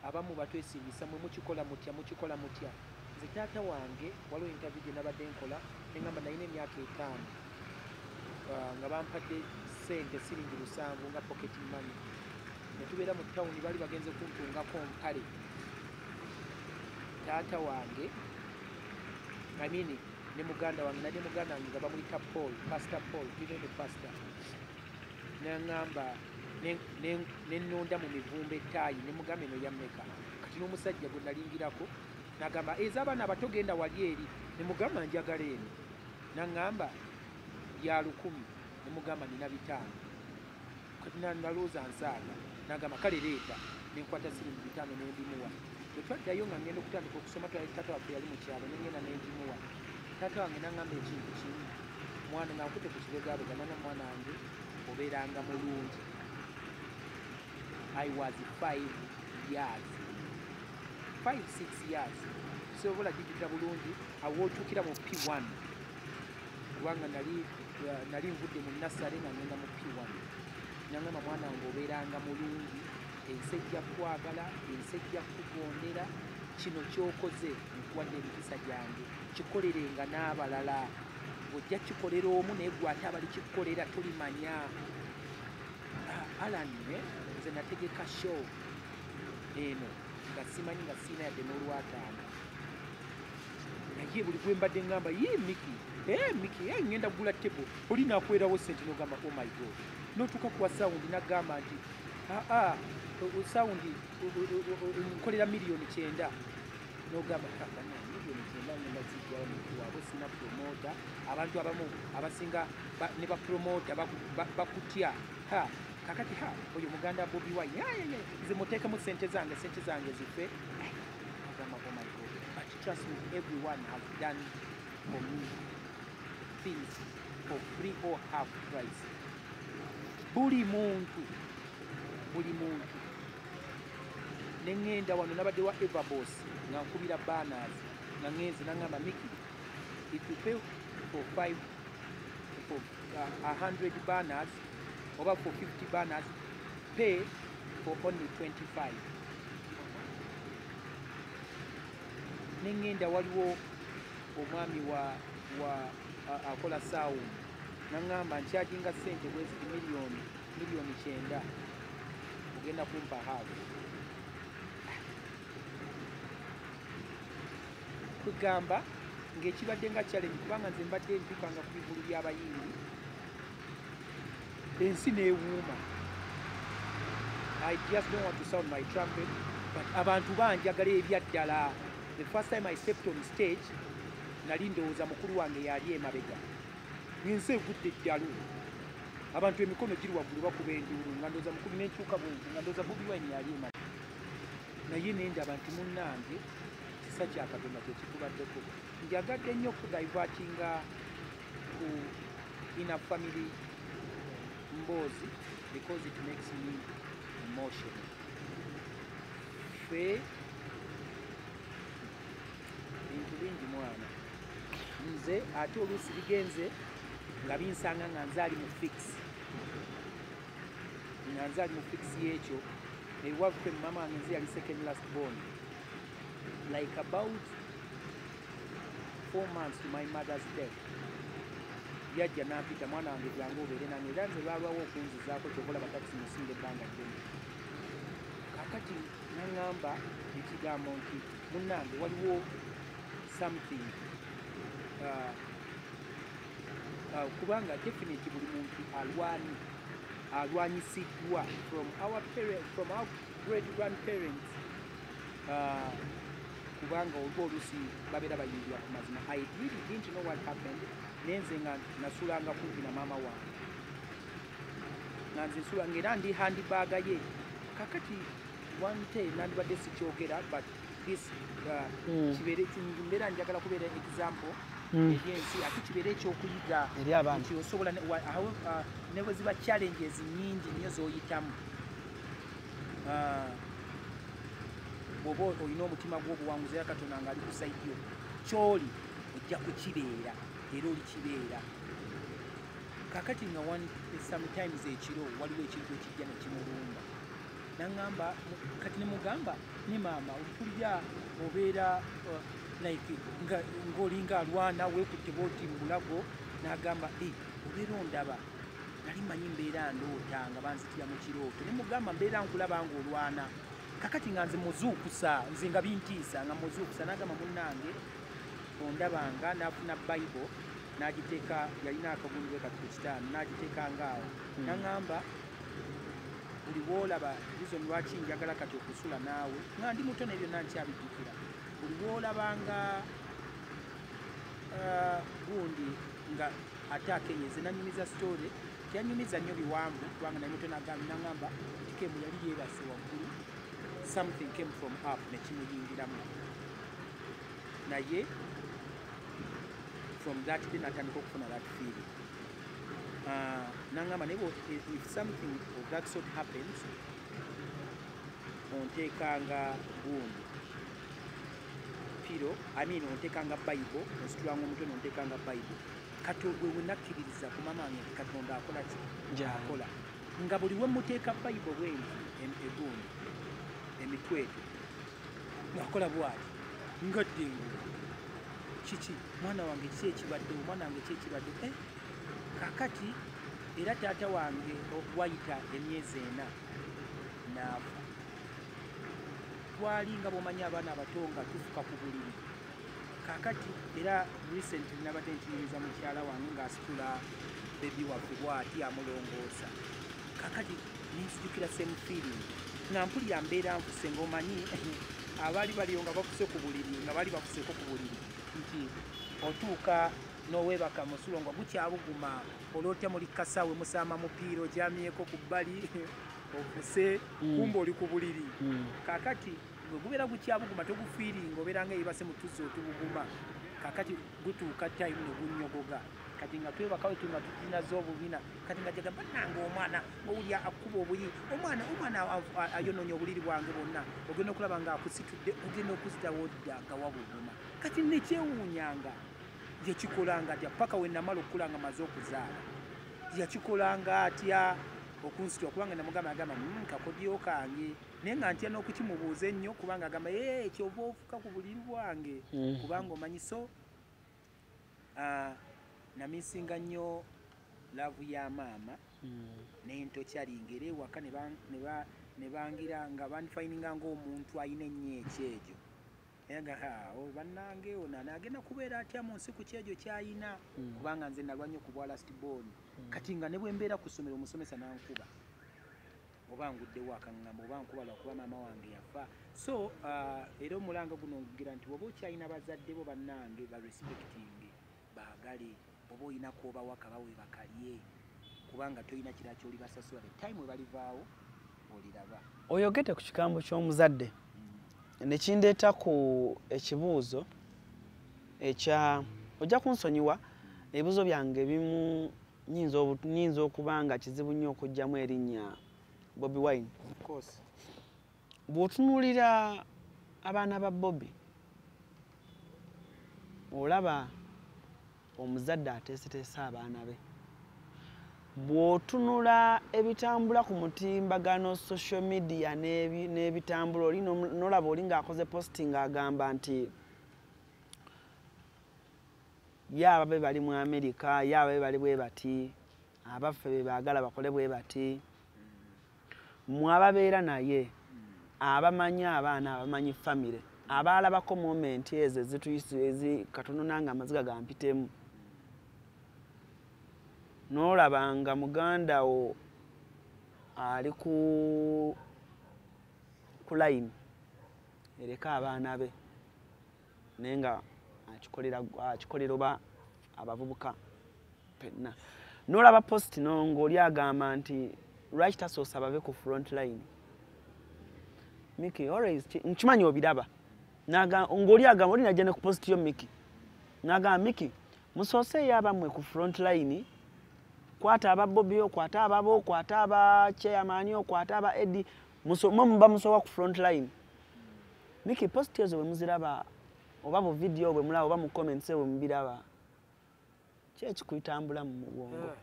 Abamu batwesiimisa, mwe mukikola mutya, mukikola mutya? Nze taata wange, waliwo interview gye nabadde nkola neŋŋamba nalina emyaka 5, nga bampadde sente siringi 7 nga pocket money, ne tubeera mu tawuni, baali bagenze kuntungako mpale. Taata wange, I mean, ne muganda wange, nali muganda wange nga bamuyita Paul, Pastor Paul, tulina pastor, naŋŋamba nenonda mu mivumba ettaayi, ne mugamba, "Eno yammeka?" Kati n'omusajja gwe nalingirako nagamba, "Ez'abaana abato, genda wali eri." Ne mugamba, "Njagala eno." Naŋŋamba, "Ya 1000." Ne mugamba, "Nina 500." Kati nalowooza nsaaga. Nagamba, "Kale leeta." Nenkwata siringi 5 nembimuwa. Bwe twaddayo nga ngenda okutandika okusoma, twali taata waffe yali mu kyalo, nengenda nengimuwa. Taata wange naŋŋamba ekintu kimu, mwana, nga nkute ku kibegabega, nana, "Mwana wange, obeeranga mulungi." I was 5 years, 5, 6 years, sobola gijjukira bulungi. Awo otuukira mu P1, kubanga nali nvudde mu nursery nga ngenda mu P1. Nangamba, "Mwana wange, obeeranga mulungi, ensi ejja kwagala, ensi ejja kukugondera. Kino kyokoze nkuwadde emikisa gyange, kikolerenga n'abalala. Ojja kikolera omu, naye gwe ate abali kikukolera tolimanya." Ah, Alan, nze nategeka show eno nga simanyi, nga siina yadde n'olwataano, naye buli gwe mbadde ŋŋamba, "Ye Miki, Miki, ŋŋenda kugula table," oli nakwerawo sente, n'ogamba, "Oh my God." N'otuuka kuwa sound, n'agamba nti, "Aa, sound nkolera 90 million." N'ogamba, "Kakana 90 million ngenda zijjawo Miki waabwe? Sina promota." Abantu abamu abasinga ne bapromota bakutya. Ha, kakati ha, oyo muganda Bobi Wine, nze muteekemu sente zange, sente zange zife. Agamba, "Oh my God." But trust me, everyone has done for me things for free or half price. Buli muntu, buli muntu. Neŋŋenda wano, nabadde wa Everbos nga nkubira banners, nga ŋŋenze, naŋŋamba, "Miki, if you pay for five, for 100 banners oba for 50 banners, pay for only 25." Neŋŋenda, waliwo omwami wa akola sound, naŋŋamba, "Ncharginga sente bweziti, 90 million, ogenda kumpa half." Kwegamba ng'ekibadde nga challenge, kubanga nze mbadde ntuukanga ku bivulu by'abayimbi, ensi n'ewuuma. I just don't want to sound my trumpet, but abantu banjagala ebyaddala. The first time I stepped on stage, nali ndowooza mukulu wange yali emabega, ng'ensi egudde eddalu, abantu emikono giri waggulu bakuba enduulu, nga ndowooza mukulu, nenkyuka bwenti nga ndowooza Bobi Wine yali emabega. Naye nendaba nti munnange, kisa kya Katonda kyekitubaddeko. Njagadde nnyo okudivertinga ku inner family mboozi because it makes me emotional. Ffe bintu bingi, mwana, nze ate oluusi bigenze nga binsanga nga nze ali mu fix, nga nze ali mu fix y'ekyo. Ewaffe mama wange, nze yali second last born. Like about 4 months to my mother's death, yajja nampita, "Mwana wange, jangu obeere nange." Era nze lwalwawo okunzizaako, kyova olaba takisi musinga ebbanga ddene. Kakati naŋŋamba ekigambo nti, "Munnange, waliwo something," kubanga definitely buli muntu alwanyisiddwa from our parent, from our great grandparents, kubanga oba oluusi babeera bayimbira ku mazima. I really didn't know what happened, nenze nga nasulanga kumpi na maama wange, nga nze nsula ngaera ndi handbag ye. Kakati one day nandibadde sikyogera, but this kibeere, mbeera njagala kubeera example eri ensi, ate kibeere ekyokuyiga eri abaana. Nti osobola ne bwe ziba challenges nyingi nnyo z'oyitamu, bw'oba olina omutima gw'obuwanguzi era Katonda ng'ali ku side yo, ky'oli ojja kukibeera era olikibeera. Kakati nga one sometimes ekiro waliwo ekintu ekijja ne kimulumba, naŋŋamba kati ne mugamba ne maama mpulira obeera like ng'olinga alwana weekutte bwoti mu bulago. N'agamba, "Eh, obeera ondaba, nali manyi mbeera ndoota nga banzitira mu kirooto." Ne mugamba, "Mbeera nkulaba ng'olwana." Kakati nga nze muzuukusa, nze nga bintiisa nga muzuukusa. N'agamba, "Munnange ondabanga." N'afuna Bible n'agiteeka, yalina akagundi bwe kati ku kitaano, n'agiteeka ngaawo. N'aŋŋamba, "Buli woolaba, reason lwaki njagala kati okusula naawe, nga ndi muto naye byonna nkyabijjukira, buli woolabanga gundi nga ate akenyeze." Nanyumiza story, teyanyumiza nnyo biwanvu kubanga nali muto. Naŋŋamba nti kemu yali yeebase waggulu, something came from up nekimuyingiramu, naye from that day natandika okufuna that feeling. Naŋŋamba naye if something of that sort happens, onteekanga gundi pillow, I mean, onteekanga Bible, onsitulanga omutwe nonteekanga Bible. Kati gwe wenakkiririza ku mama wange nti Katonda akola ki? Gyali. Akola. Nga buli we muteeka Bible bwenti egundi emitwe egyo, ng'akola bwati, ngadde engulu, "Kiki mwana wange? Kiki ekibaddewo mwana wange? Ki ekibadde?" Eh, kakati era taata wange wayita emyezi 4 n'afa. Twali nga bwomanyi abaana abato nga tufuka ku buliri. Kakati era recently nabadde nkinyumiza mukyala wange ng'asitula baby waffe bwati amulongoosa. Kakati nenzijukira same feeling nga mpulira mbeera nfuse, ng'omanyi abaali baliyo nga bafuse ku buliri, nga baali bafuseeko ku buliri, nti otuuka n'oweebaka musulo nga gukyabuguma, oloota muli kasawe musaama mupiira, ogyamyeko ku bbali ofuse, kumba oli ku buliri. Kakati bwe gubeera gukyabuguma togufiiringa, obeera nga yebase mu tuzzi otubuguma. Kakati gutuuka time ne gunnyogoga. Kati nga twebaka wetu nga tutinaza obubina. Kati nga jaga bannange omwana ng'owulya akuba obuyi, omwana omwana ayonoonya obuliri bwange bwonna. Ogenda okulaba nga akusitudde, ogenda okuzitawo dda nga wabuguma. Kati nekyewuunyanga yakikolanga atya paka we namala okukula nga maze okuzaala, yakikolanga atya okunsitula? Kubanga namugamba, agamba, kakodyo kange," naye nga ntya n'okukimubuuza ennyo kubanga agamba, "Ee, kyova ofuka ku buliri bwange." Kubanga omanyi. So namisinga nnyo love ya maama nentokyalinga era ewaka ne bangira nga banfayininga ng'omuntu ayina ennyo ekyejo. Naye nga, "Ha, oh, bannange ono anaagenda kubeera atya mu nsi ku kyejo kyayina?" Kubanga nze nalwa nnyo ku bwa last born. Kati nga ne bwe mbeera ku ssomero, omusomesa nankuba oba nguddewo akaŋŋamba oba nkuba lwakuba maama wange yafa. So era omulanga guno nkugira nti bw'oba okyalina bazadde bo, bannange, ba respecting, baagale. Oba olina kwobawa, kabawe bakalye, kubanga tolina kirala kyoli basasula. The time we balivaawo oliraba. Oyogedde ku kigambo ky'omuzadde ne kindeeta ku ekibuuzo ekya, ojja kunsonyiwa, ebibuuzo byange ebimu nyinza okuba nga kizibu nnyo okuggyamu erinnya Bobi Wine. Of course. Bw'otunuulira abaana ba Bobi, olaba omuzadde ateeseteese abaana be. Bw'otunula ebitambula ku mutimbagano, social media n'ebitambula, oli n'olaba oli ng'akoze post ng'agamba nti ye ababe bali mu Amerika, ye ababe bali bwe bati, abaffe be baagala bakole bwe bati. Mmwe ababeera naye, abamanyi abaana, abamanyi famire, abaalabako moment ezo ezituyisa ezi katono, nange amaziga gampitemu, n'olaba nga muganda wo ali ku layini ereka abaana be, naye nga akikolera oba abavubuka fenna, n'olaba post ng'oli agamba nti lwaki tasoosa babe ku front line. Mickey always nkimanyi obiraba. Naga ngoli agamba oli najja ne ku post yo Mickey. Naga Mickey musoose yabamwe ku front line, kwata aba Bobby, kwata ababo, kwata aba chairman, kwata aba Eddie, muba musowa ku front line. Mickey post ezo bwe muziraba oba bu video bwe mulaba oba mu comments bwe mubiraba, ki ekikuyitambula mu bwongo?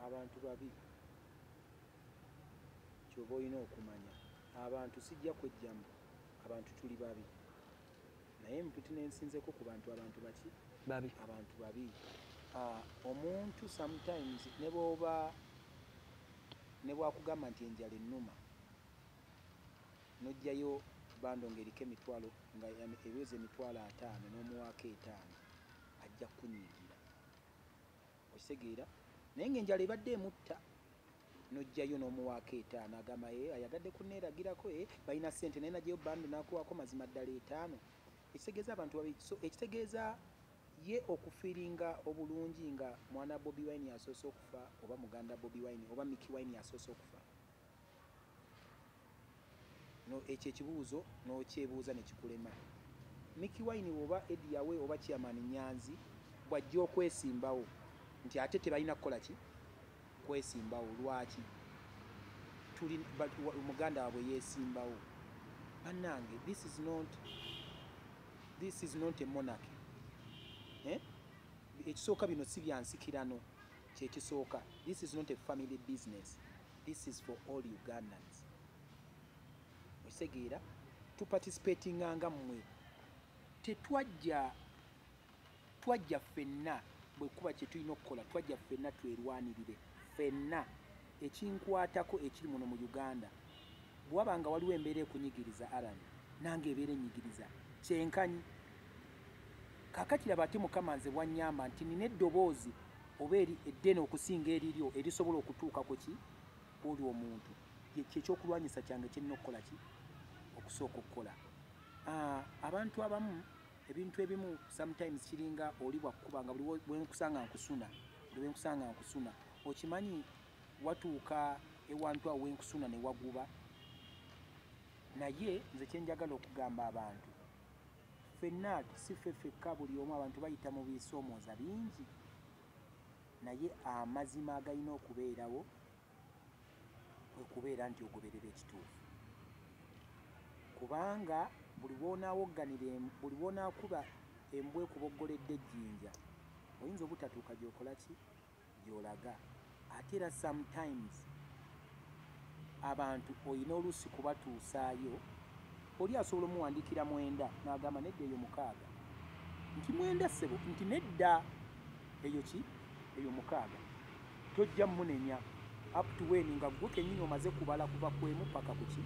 Abantu babi, kyoba olina okumanya abantu sijja kwejjamu, abantu tuli babi, naye mputi nensinzeko ku bantu, abantu baki? Babi. Abantu babi. Omuntu sometimes ne bw'oba ne bwakugamba nti enjala ennuma, n'oggyayo bando ng'eriko emitwalo nga eweza 50,000 n'omuwaako 5, ajja kukunyiigira, okitegeera? Naye ng'enjala ebadde emutta, n'oggyayo n'omuwaako 5, agamba ayagadde kunneeragirako, balina ssente naye naggyayo bando n'akuwaako mazima ddala 5. Ekitegeeza abantu babi. So ekitegeeza ye okufiiringa obulungi nga mwana Bobi Wine asoose okufa, oba muganda Bobi Wine, oba Mickey Wine asoose okufa. No, ekyo ekibuuzo n'okyebuuza ne kikulema. Mickey Wine oba Eddie Yawe oba chairman Nyanzi bw'ajja okwesimbawo nti ate tebalina kukola ki? Kwesimbawo. Lwaki? Tuli muganda waabwe yeesimbawo. Bannange, this is not a monarchy. Ekisooka bino si bya nsikirano, kyekisooka. This is not a family business, this is for all Ugandans. Okitegeera? Tuparticipatinga nga mmwe. Tetwajja, twajja ffenna bwe kuba kye tulina okukola, twajja ffenna twerwanirire ffenna. Ekinkwatako ekiri muno mu Uganda, bw'waba nga waliwo embeera ekunyigiriza Alan, nange ebeera ennyigiriza kyenkanyi. Kaakati laba ate Mukama nze bwannyamba nti nina eddoboozi oba eri eddene okusinga eriryo erisobola okutuuka ku ki oli omuntu. Kyekyokulwanyisa kyange kye nnina okukola ki? Okusooka okukola. Abantu abamu ebintu ebimu sometimes kiringa oli bwakkuba nga buli bwe nkusanga nkusuna, buli bwe nkusanga nkusuna. Okimanyi watuuka ewantu awo wenkusuna ne waguba. Naye nze kye njagala okugamba abantu, ffenna si ffe ffekka, buli omu abantu bayita mu bisoomooza bingi, naye amazima agalina okubeerawo kwe kubeera nti ogoberera ekituufu. Kubanga buli lw'onaawogganira, buli lw'onaakuba embwa ekuboggoledde ejjinja, oyinza obutatuuka gy'okola ki? Gy'olaga. Ate era sometimes abantu olina oluusi kubatuusaayo, oli asobola omuwandiikira 9 n'agamba nedda eyo 6, nti 9 ssebo, nti nedda eyo ki? Eyo 6. Tojja mmunenya up to when nga ggwe kennyini omaze kubala kuva ku 1 paka ku ki?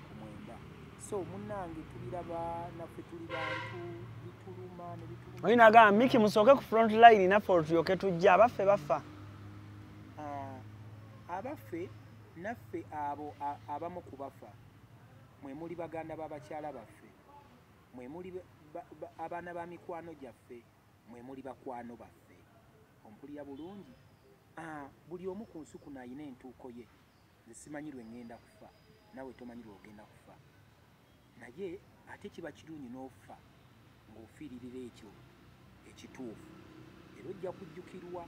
Ku 9. So munnange tubiraba, naffe tuli bantu, bituluma ne bituluma. Oli n'agamba Mickey musooke ku front line naffe olwo tulyoke tujja, abaffe bafa. Abaffe naffe abo abamu ku bafa, mwe muli baganda b'abakyala baffe, mwe muli abaana ba mikwano gyaffe, mwe muli bakwano baffe. Ompulira bulungi? Buli omu ku nsi kuno alina entuuko ye. Nze simanyi lwe ŋŋenda kufa, naawe tomanyi lw'ogenda kufa. Naye ate kiba kirungi n'ofa ng'ofiiririra ekyo ekituufu, era ojja kujjukirwa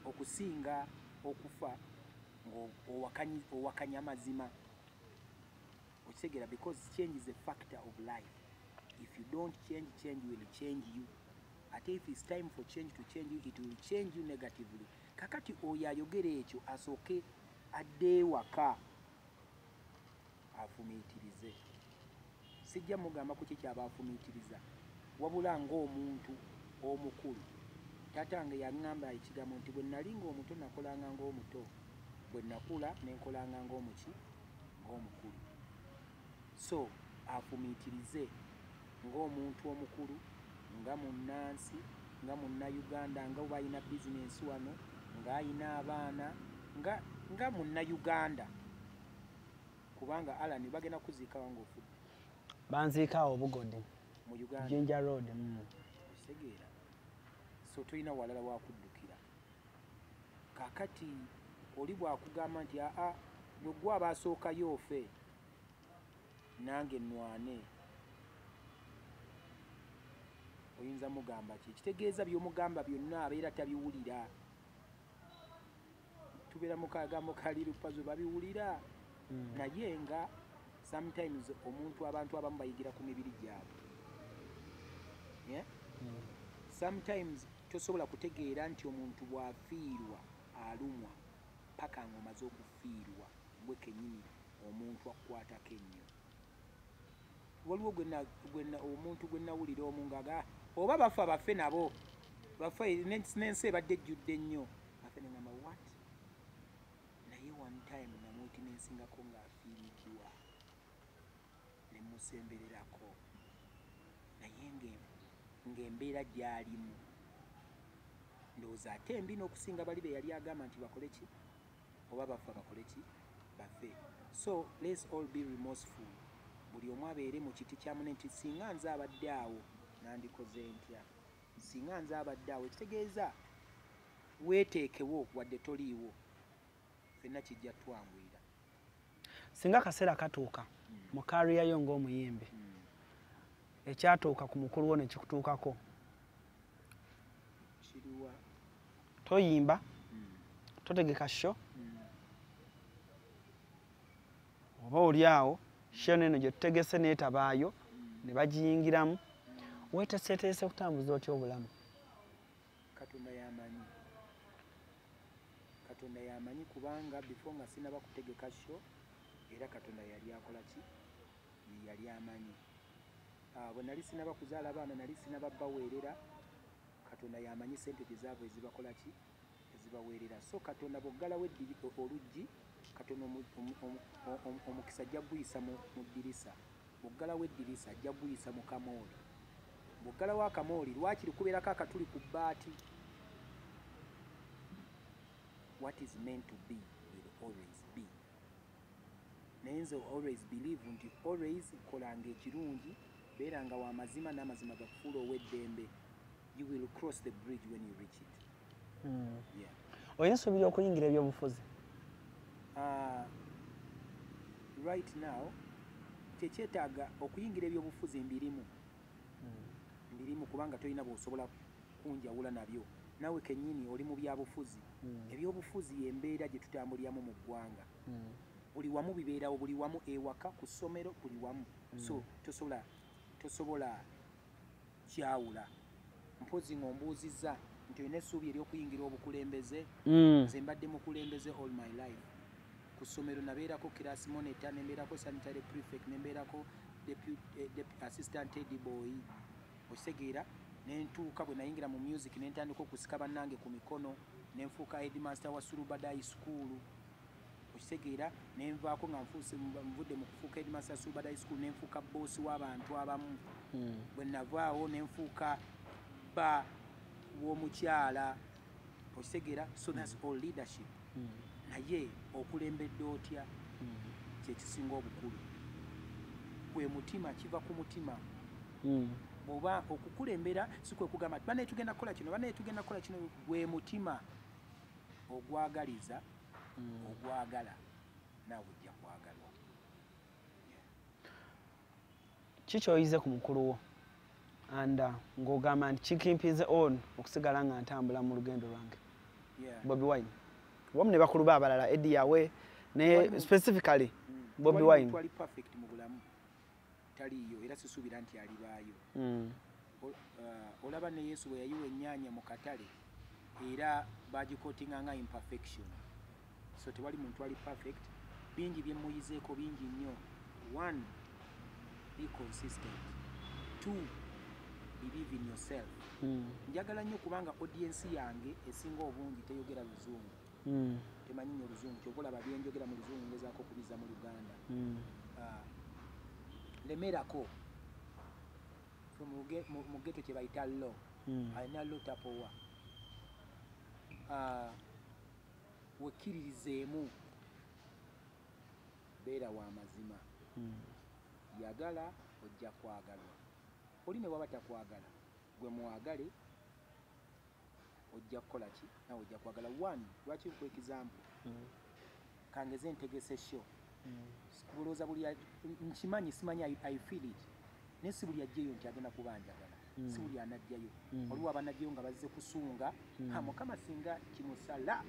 okusinga okufa ng'owakanya amazima. Okitegeera? Because change is a factor of life. If you don't change, change will change you. Ate if it's time for change to change you, it will change you negatively. Kakati oyo ayogera ekyo asooke adde ewaka afumiitirize. Sijja mugamba ku ki kyaba afumiitiriza, wabula ng'omuntu omukulu. Taata wange yaŋŋamba ekigambo nti bwe nali ng'omuto nakolanga ng'omuto, bwe nakula ne nkolanga ng'omuki? Ng'omukulu. So afumiitirize ng'omuntu omukulu, nga munnansi, nga munnayuganda, nga oba alina bizinensi wano, ng'alina abaana, nga munnayuganda. Kubanga Alan bagenda kuziika wange ofudde. Banziikaawo Bugodi. Mu Uganda. Jinja Road. Okitegeera? So tolina walala wakuddukira. Kaakati oli bw'akugamba nti aa gwe gwe abaasookayo ofe, Nange nwane. Oyinza mugamba ki? Kitegeeza by'omugamba byonna abeera tabiwulira. Tubeera mu kagambo kali lupazo babiwulira. Naye nga sometimes omuntu abantu abamu bayigira ku mibiri gyabwe. Yeah? Sometimes tosobola kutegeera nti omuntu bw'afiirwa alumwa paka ng'omaze okufiirwa gwe kennyini omuntu akukwatako ennyo. Waliwo omuntu gwe nawulira omu ng'aga oba bafa bafe nabo bafe n'ensi ebadde ejjudde nnyo afe ne ngamba what? Naye one time namuwitnessingako ng'afiiriddwa ne musembererako naye ng'embeera gy'alimu ndowooza ate embi n'okusinga bali be yali agamba nti bakole ki oba bafa bakole ki bafe. So let's all be remorseful. Buli omu abeere mu kiti kya munne nti singa nze abadde awo nandikoze ntya, singa nze abadde awo. Ekitegeeza weeteekewo wadde toliiwo, ffenna kijja twanguyira. Singa akaseera katuuka mu career yo ng'omuyimbi ekyatuuka ku mukulu wo ne kikutuukako, kiriwa? Toyimba, totegeka show, oba oli awo show neno gye tutegese neetabaayo ne bagiyingiramu, weeteeseteese okutambuza otya obulamu? Katonda y'amanyi. Katonda y'amanyi kubanga before nga sinnaba kutegeka show era Katonda yali akola ki? Yali amanyi. Bwe nali sinnaba kuzaala baana, nali sinnaba baweerera, Katonda y'amanyi ssente gye zaava ezibakola ki? Ezibaweerera. So Katonda bw'oggalawo oluggi, Katonda omukisa ajja kuguyisa mu ddirisa. Bw'oggalawo eddirisa ajja kuguyisa mu kamooli. Bw'oggalawo akamooli lwakiri kubeerako akatuli ku bbaati. What is meant to be will always be. Naye nze always believe nti always kolanga ekirungi, beeranga wa mazima n'amazima gakufuula ow'eddembe. You will cross the bridge when you reach it. Yeah. Olina essuubi okuyingira ebyobufuzi? Right now tekyetaaga okuyingira ebyobufuzi mbirimu. Mbirimu kubanga tolina bw'osobola kunjawula nabyo. Naawe kennyini oli mu byabufuzi. Ebyobufuzi y'embeera gye tutambuliramu mu ggwanga. Buli wamu bibeerawo, buli wamu ewaka, ku ssomero, buli wamu. So tosobola kyawula. Mpozi ng'ombuuzizza nti olina essuubi ery'okuyingira obukulembeze. Nze mbadde mukulembeze all my life. Ku ssomero nabeerako class monitor, ne mbeerako sanitary prefect, ne mbeerako assistant head boy. Okitegeera? Ne ntuuka bwe nayingira mu music ne ntandika okusika bannange ku mikono, ne nfuuka headmaster wa Surubada High School. Okitegeera? Ne nvaako nga nvudde mu kufuuka headmaster wa Surubada High School, ne nfuuka boss w'abantu abamu. Bwe navaawo ne nfuuka bba w'omukyala. Okitegeera? So that's all leadership. Naye okulembedde otya kye kisinga obukulu. Gwe mutima, kiva ku mutima. Bw'oba okukulembera si kwe kugamba nti bannaye tugenda kukola kino, bannaye tugenda kukola kino. Gwe mutima ogwagaliza, ogwagala, naawe ojja kwagalwa. Ki ky'oyize ku mukulu wo and ng'ogamba nti kikimpize on okusigala nga ntambula mu lugendo lwange? Bobi Wine wamu ne bakulu be abalala, Eddie Yawe ne specifically Bobi Wine. Twali perfect mu bulamu taliiyo, era sisuubira nti alibaayo. Olaba ne Yesu bwe yayiwa ennyaanya mu katale era bagikotinga nga imperfection. So tewali muntu ali perfect. Bingi bye muyizeeko, bingi nnyo. One, be consistent. Two, believe in yourself. Njagala nnyo kubanga audience yange esinga obungi teyogera luzungu. Temanyi nnyo luzungu, kyova olaba byenjogera mu luzungu ngezaako okubizza mu Luganda. Lemerako mu ghetto kye bayita law. Alina law tapowa. Wekkiririzeemu, beera wa mazima. Yagala ojja kwagalwa. Oli ne bw'aba takwagala, gwe mwagale ojja kukola ki? Nawe ojja kwagala. One, lwaki nkuwa example? Kangeze ntegese show. Kulowooza buli nkimanyi, simanyi, I feel it, naye si buli ajjayo nti agenda kuba njagala, si buli anajjayo. Waliwo abanajjayo nga bazze kusunga. Ha, Mukama singa kimusala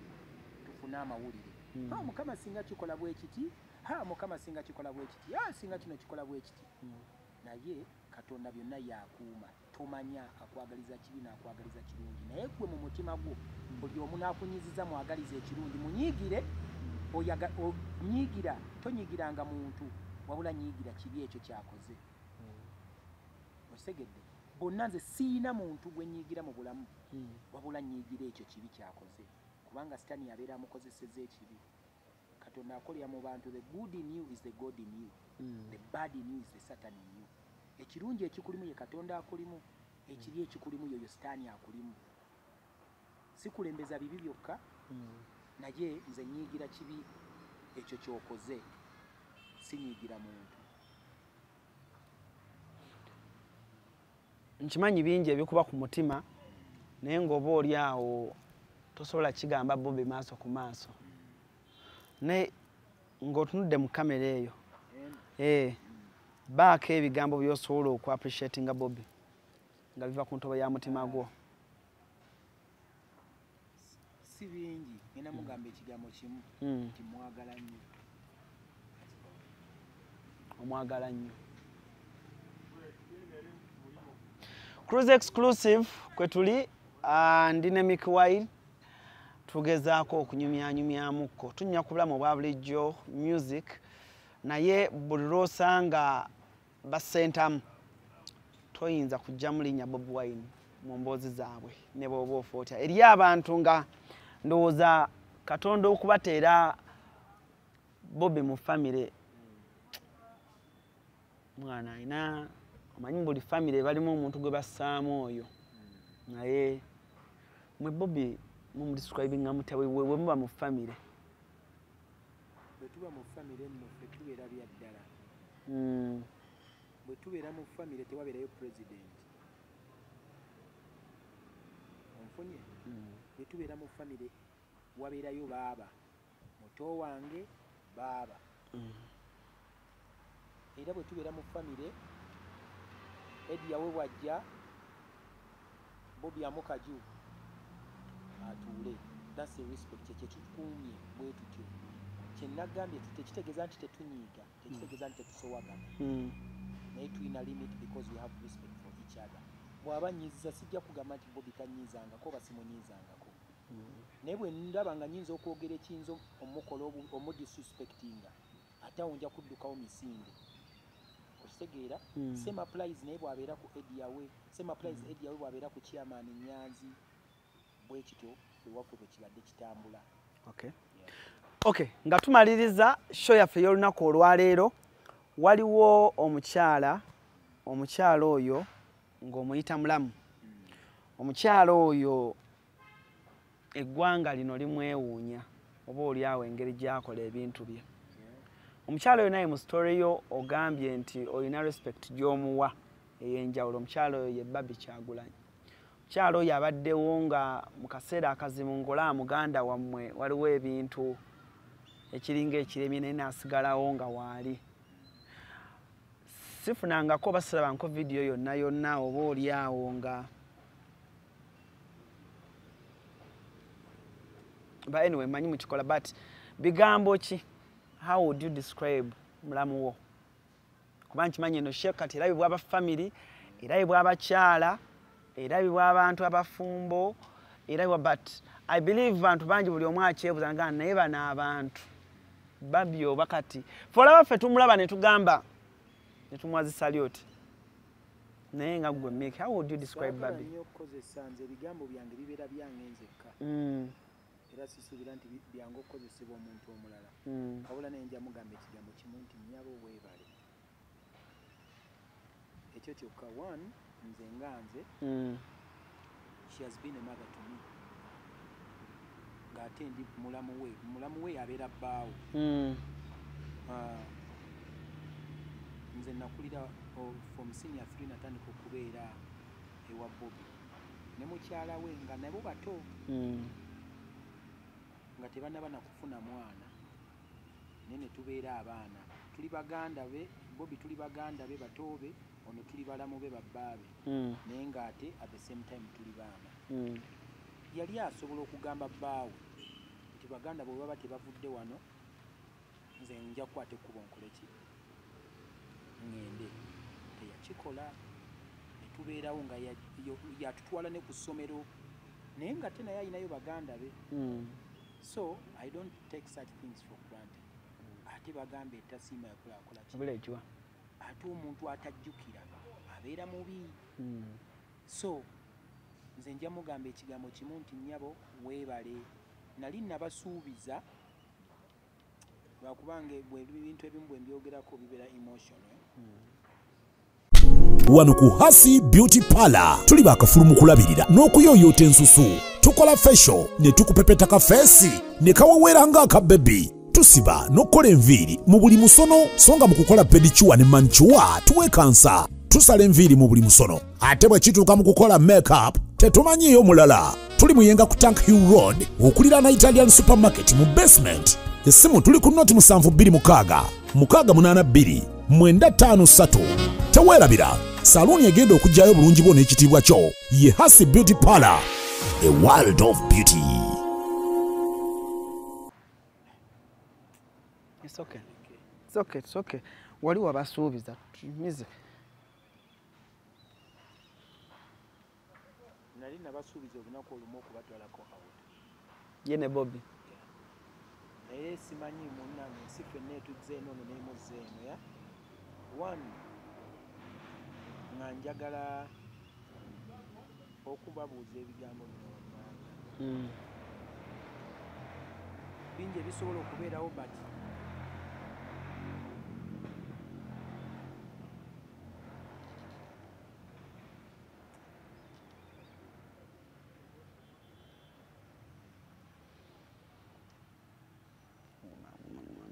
tufune amawulire. Ha, Mukama singa kikola bwe kiti. Ha, Mukama singa kikola bwe kiti. Ha, singa kino kikola bwe kiti. Naye Katonda byonna yakuuma. Tomanya akwagaliza kibi n'akwagaliza kirungi, naye gwe mu mutima gwo buli omu n'akunyiziza mwagaliza ekirungi. Munyiigire, nyiigira, tonyigiranga muntu, wabula nyiigira kibi ekyo kyakoze. Okitegedde? Bonna nze siina muntu gwe nyiigira mu bulamu, wabula nyiigira ekyo kibi kyakoze, kubanga Sitaani yabeera amukozeseza ekibi. Katonda akolera mu bantu. The good in you is the God in you, the bad in you is the Satan in you. Ekirungi ekikulimu ye Katonda akulimu, ekibi ekikulimu yoyo Sitaani akulimu. Sikulembeza bibi byokka, naye nze nyiigira kibi ekyo kyokoze, sinyiigira muntu. Nkimanyi bingi ebikuba ku mutima, naye ng'oba oli awo tosobola kigamba Bobi maaso ku maaso, naye ng'otunudde mu kamera eyo, baako ebigambo by'osobola oku appreciatinga Bobi nga biva ku ntobo ya mutima gwo. Si bingi, ngenda mugamba ekigambo kimu, nti mwagala nnyo. Omwagala nnyo. Cruise Exclusive kwe tuli, ndi ne Mikie Wine, tugezaako okunyumyanyumyamukko, tunyumya ku bulamu obwa bulijjo, music, naye buli lw'osanga basentamu toyinza kujjamu linnya Bobi Wine mu mboozi zaabwe ne bw'oba ofa otya. Eri abantu nga ndowooza Katonda okubateera Bobi mu famire, mwana alina omanyi buli famire balimu omuntu gwe bassaamu oyo, naye mwe Bobi mumudescribinga mutya we muba mu famire? Bwe tuba mu famire nno ffe tubeera bya ddala. Bwe tubeera mu famire tewabeerayo president. Onfunye? Bwe tubeera mu famire wabeerayo baaba, muto wange baaba. Era bwe tubeera mu famire, Eddie Yawe bw'ajja, Bobi amukaju atuule. That's the respect, kye kitukuumye bwe tutyo. Kye nagambye tekitegeeza nti tetunyiiga, tekitegeeza nti tetusowagana, naye tulina limit because we have respect for each other. Bw'aba nnyiiziza sijja kugamba nti Bobi tannyiizangako oba simunyiizangako, naye bwe ndaba nga nnyinza okwogera ekiyinza omukola omudisrespectinga, ate awo nja kuddukawo misinde. Okitegeera? Same applies naye bw'abeera ku Eddie Yawe, same applies Eddie Yawe bw'abeera ku chairman Nyanzi. Bwe kityo ewaffe bwe kibadde kitambula. Okay, nga tumaliriza show yaffe y'olunaku olwaleero, waliwo omukyala, omukyala oyo ng'omuyita mulamu. Omukyala oyo eggwanga lino limwewuunya oba oli awo engeri gy'akola ebintu bye. Omukyala oyo naye mu story yo ogambye nti olina respect gy'omuwa ey'enjawulo. Omukyala oyo ye Barbie Kyagulanyi. Omukyala oyo abaddewo nga mu kaseera akazibu ng'olaba muganda wammwe waliwo ebintu ekiringa ekiremye, naye n'asigalawo nga waali. Sifunangako oba sirabanko vidiyo yonna yonna oba oli awo nga, but anyway manyi mukikola, but bigambo ki, how would you describe mulamu wo? Kuba nkimanyi eno show kati erabibwa aba family, erabibwa abakyala, erabibwa abantu abafumbo, erabibwa, but I believe bantu bangi buli omu akyebuuza nga naye bano abantu Barbie oba kati ffe olaba ffe tumulaba ne tugamba ne tumuwa salute, naye nga ggwe Mikie, how would you describe Saagala Barbie? nnyo okukozesa nze ebigambo byange bibeera byange nzekka, era sisuubira nti byange okukozesebwa omuntu omulala. Wabula naye nja mugamba ekigambo kimu nti nnyabo weebale. Ekyo kyokka. One, nze nga nze, she has been a mother to me, ng'ate ndi mulamu we. Mulamu we abeera bbaawo. Nze nakulira from senior 3 natandika okubeera ewa Bobi ne mukyala we nga nabo bato, nga tebannaba nakufuna mwana. Naye ne tubeera abaana, tuli baganda be Bobi, tuli baganda be batoobe, ono tuli balamu be babbaabe, naye ng'ate at the same time tuli baana. Yali asobola okugamba bbaawe nti baganda bwe baba tebavudde wano, nze nja kukwata ekkubo nkole ki, ŋŋende. Teyakikola, ne tubeerawo nga yatutwala ne ku ssomero, naye nga te naye alinayo baganda be. So I don't take such things for granted. Ate bagamba etasiima yakola akola ki? Obula ekiwa. Ate omuntu atajjukira abeera mubi. So nze nja mugamba ekigambo kimu nti nnyabo weebale, nali nabasuubiza, lwakubanga ebintu ebimu bwe mbyogerako bibeera emotional. Wano ku Hasi Beauty Parlor tuli bakafulu mu kulabirira n'okuyooyoota ensusu. Tukola facial ne tukupepeta ka feesi ne kawewera ng'akabebi. Tusiba n'okukola enviiri mu buli musono, so nga mu kukola pedicure ne manicure tuwekansa. Tusala enviiri mu buli musono, ate bwe kituuka mu kukola makeup tetumanyiiyo mulala. Tuli Muyenga ku Tank Hill Road okuliraana Italian Supermarket mu basement. Essimu tuli ku noti 726 682 953. Teweerabira, saluuni egenda okuggyayo obulungi bwo n'ekitiibwa kyo ye Hasi Beauty Parlor, a world of beauty. It's okay. It's okay, it's okay. Wali wabasuubiza tumize. Nali nabasuubiza olunaku olumu okubatwalako out. Ye ne Bobi. Naye simanyi munnange, ensi ffenna etuzze eno ono n'emuzza eno ya. One, nga njagala okubabuuza ebigambo bino wammanga. Bingi ebisobola okubeerawo, but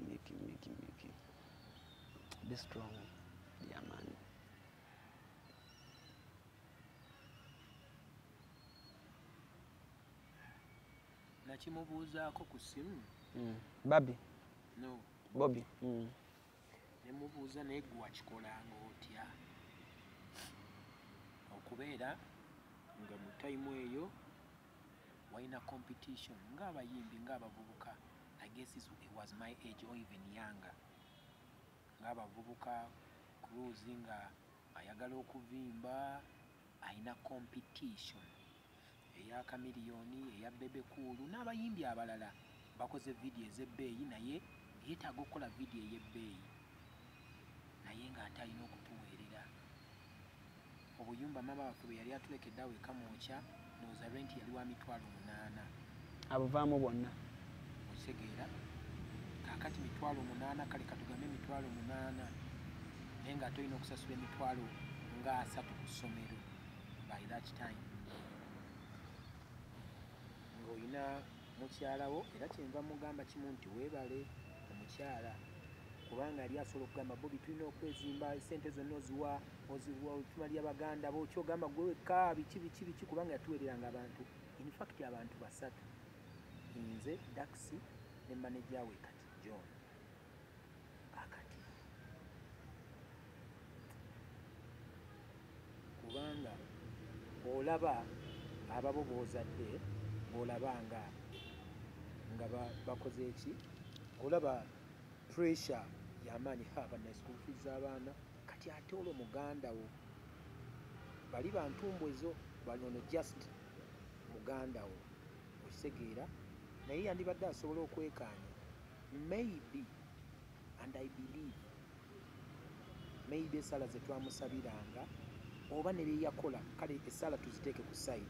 Miki, Miki, Miki. Be strong, dear man. Nakimubuuzaako ku ssimu. Babi? No. Bobi. Ne mubuuza naye gwe wakikolanga otya? Okubeera nga mu time eyo walina competition ng'abayimbi ng'abavubuka. I guess it was my age or even younger. Ng'abavubuka Cruz nga ayagala okuvimba, alina competition eya Chameleone, eya Bebe Cool n'abayimbi abalala bakoze vidiyo ez'ebbeeyi, naye yeetaaga okukola vidiyo ey'ebbeeyi, naye ng'ate alina okutuweerera. Obuyumba maama waffe bwe yali atulekedde awo e Kamwokya, ndowooza rent yali wa 800,000. Abuvaamu bwonna. Okitegeera? Kaakati 800,000, kale katugambe 800,000, naye ng'ate olina okusasula 30,000 ku ssomero by that time. Ng'olina mukyala wo, era kyenva mugamba kimu nti weebale omukyala, kubanga yali asobola okugamba Bobi tulina okwezimba, essente zonna oziwa, otumalira baganda bo, ky'ogamba gwe wekka, biki biki biki, kubanga yatuweereranga abantu. In fact abantu basatu, nze, Dax ne manager we kati John. Kaakati kubanga olaba ababo b'ozadde, olaba nga bakoze eki, olaba pressure y'amaanyi, banna school fees z'abaana, kati ate olwo muganda wo bali bantumbwe ezo, banono just muganda wo, okitegeera? Naye yandibadde asobola okwekaanya. Maybe, and I believe, maybe essala ze twamusabiranga oba ne bye yakola, kale essala tuziteeke ku side,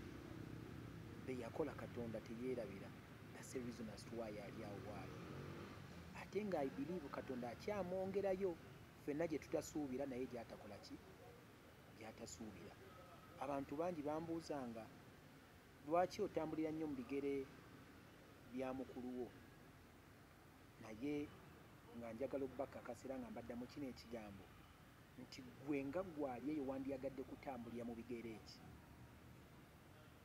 bye yakola Katonda teyeerabira. That's the reason as to why ali awo waali. Ate nga I believe Katonda akyamwongerayo ffenna gye tutasuubira, naye gy'atakola ki, gy'atasuubira. Abantu bangi bambuuzanga lwaki otambulira nnyo mu bigere bya mukulu wo, naye nga njagala obbakakasa era nga mbaddamu kino ekigambo nti ggwe nga ggwe ali eyo wandiyagadde kutambulira mu bigere eki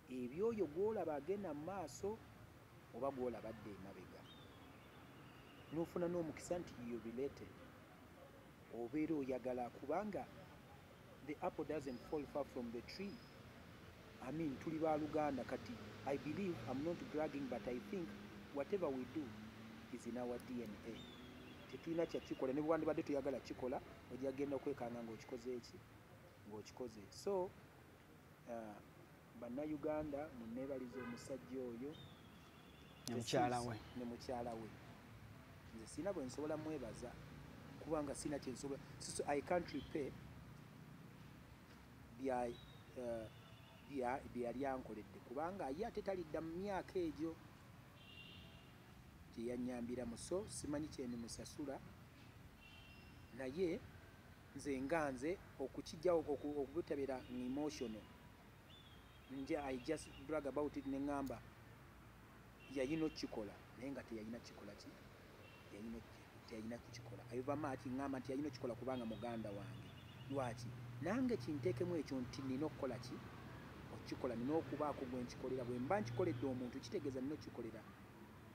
ebyoyo gw'olaba agenda mu maaso oba gw'olaba adda emabega. N'ofuna n'omukisa nti you related, obeera oyagala, kubanga the apple doesn't fall far from the tree. I mean, tuli baluganda. Kati I believe, I'm not bragging, but I think whatever we do is in our DNA. Tetulina kyakikola, ne bwandibadde tuyagala kikola, ojja genda okwekanga ng'okikoze eki ng'okikoze. So Bannayuganda, munneebaliza omusajja oyo Ne mukyala we. Ne mukyala we. Nze sina bwe nsobola mwebaza, kubanga sina kyensobola. So I can't repay bya yali ankoledde, kubanga ye ate talidda mu myaka egyo gye yannyambiramu. So simanyi kyendimusasula, naye nze nga nze okukijjawo okubutabeera emotional, nje I just brag about it, neŋŋamba yayina okukikola, naye nga teyalina kikola ki, teyalina kukikola. Ayovamaaki ŋŋamba nti yalina okukikola kubanga muganda wange. Lwaki nange kinteekemu ekyo nti nina okukola ki, okukikola, nina okubaako gwe nkikolera. Bwe mba nkikoledde omuntu, kitegeeza nina okukikolera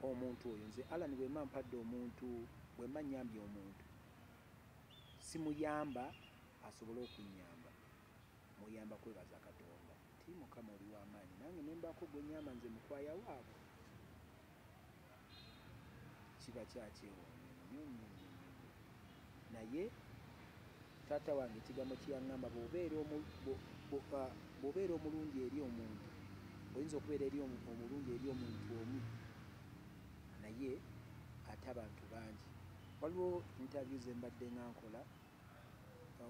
omuntu oyo. Nze Alan, bwe mba mpadde omuntu, bwe mba nnyambye omuntu, simuyamba asobole okunnyamba, muyamba kwebaza Katonda ti Mukama oli w'amaanyi, nange ne mbaako gwe nnyamba. Nze mukwaya waabwe, kiba kyakyewuunyo nnyo nnyo nnyo nnyo. Naye taata wange ekigambo kyeyaŋŋamba, bw'obeera omulungi eri omuntu, oyinza okubeera eri omulungi eri omuntu omu, naye ate abantu bangi. Waliwo interview ze mbadde nga nkola,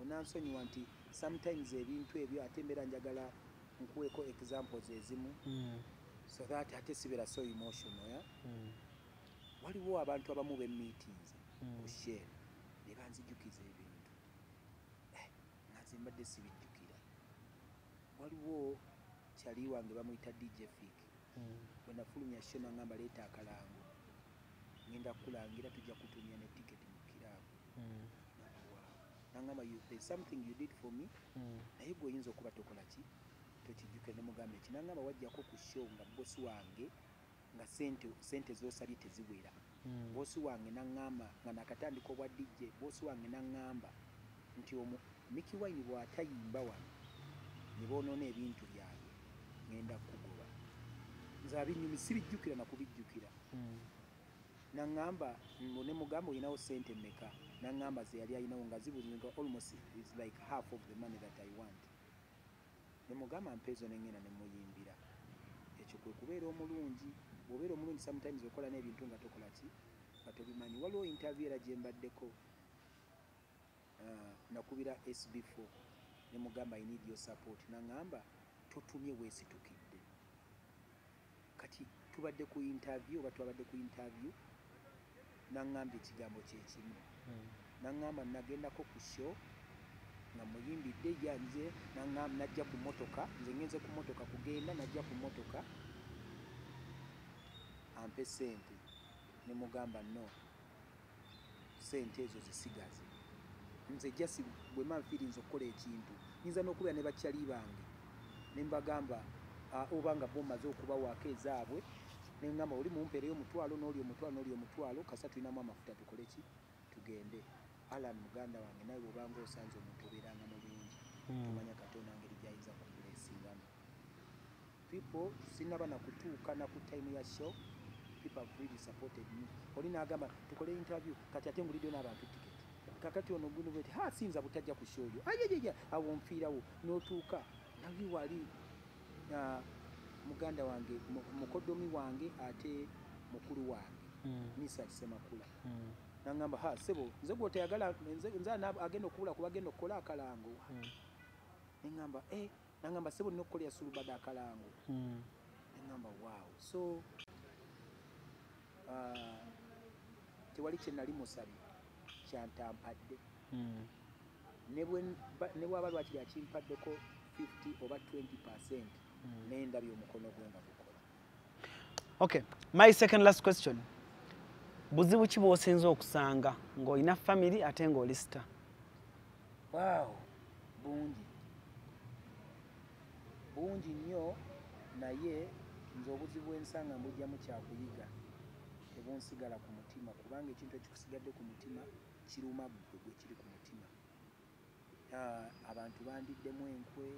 onansonyiwa nti sometimes ebintu ebyo ate mbeera njagala nkuweeko examples ezimu so that ate sibeera so emotional, yeah? Waliwo abantu abamu bemeetinze ku Shell ne banzijukiza ebintu, nga nze mbadde sibijjukira. Waliwo kyali wange bamuyita DJ Fik. Bwe nafulumya show, nangamba, "Leeta akalango, ngenda kukulangira, tujja kutumya ne tiketi mu kiraabu." Nangamba, "There's something you did for me, naye gwe oyinza okuba tokola ki, tokijjukira." Nemugamba eki? Nangamba, "Wajjako ku show nga bosi wange, nga sente zosabye teziwera. Bosi wange naŋŋamba, nga nakatandika obwa DJ, bosi wange naŋŋamba nti omu Mikie Wine bw'atayimba wano ne boonoona ebintu byange, ŋŋenda kukugoba." Nze abinyumi sibijjukira nakubijjukira. Naŋŋamba, ne mugamba, "Olinawo sente mmeka?" Naŋŋamba ze yali alinawo nga zibuze, nga almost is like half of the money that I want. Ne mugamba, "Mpa ezo." Ne ŋŋenda ne muyimbira. Ekyo kwe kubeera omulungi. Bw'obeera omulungi, sometimes okola n'ebintu nga tokola ki, nga tobimanyi. Waliwo interview era gye mbaddeko, nakubira SB4 ne mugamba, "I need your support." Naŋŋamba, "Totumye, weesitukidde." Kati tubadde ku interview, oba twabadde ku interview, naŋŋamba ekigambo kyekimu. Naŋŋamba, nagendako ku show nga muyimbidde yanze, naŋŋamba najja ku motoka, nze ngenze ku motoka kugenda, najja ku motoka ampe sente. Ne mugamba, "No, sente ezo zisigaze." Nze just bwe mba nfiirinza okukola ekintu, nyinza n'okubeera ne bakyali bange ne mbagamba, oba nga bo mmaze okubawaako ezaabwe, ne ŋŋamba, "Oli mumpeereyo omutwalo, n'oli omutwalo, n'oli omutwalo, kasa tulinamu amafuta, tukole ki, tugende." Alan muganda wange, nawe bw'obanga osanze omuntu, obeeranga mulungi. Tumanya Katonda ngeri gyayinza kublessingamu people. Sinaba nakutuuka na ku time ya show, people have really supported me. Oli n'agamba, "Tukole interview." Kati ate nguliddeyo n'abantu ticket. Kakati ono guno bweti, ha, siyinza butajja ku show yo, ayeyeya, awo nfiirawo. N'otuuka nabi wali, muganda wange, mukoddomi wange ate mukulu wange, Misa Semakula, nangamba, "Ha, sebo, nze gwotayagala, nze agenda okubula kuba agenda okukola akalango." Neŋŋamba, "Eh." Nangamba, "Sebo, nina okukolera Sulubada akalango." Neŋŋamba, "Wow." So tewali kye nali musabye kyantampadde. Ne bwaba lwakiri akimpaddeko 50 oba 20%, naye ndabye omukono gwe nga gukola. Okay, my second last question: buzibu ki bw'osinza okusanga ng'olina family ate ng'oli star? Wow, bungi, bungi nnyo. Naye nze obuzibu bwensanga mbujjamu kyakuyiga. Tebunsigala ku mutima, kubanga ekintu ekikusigadde ku mutima kiruma ggwe gwe kiri ku mutima. Abantu bandiddemu enkwe,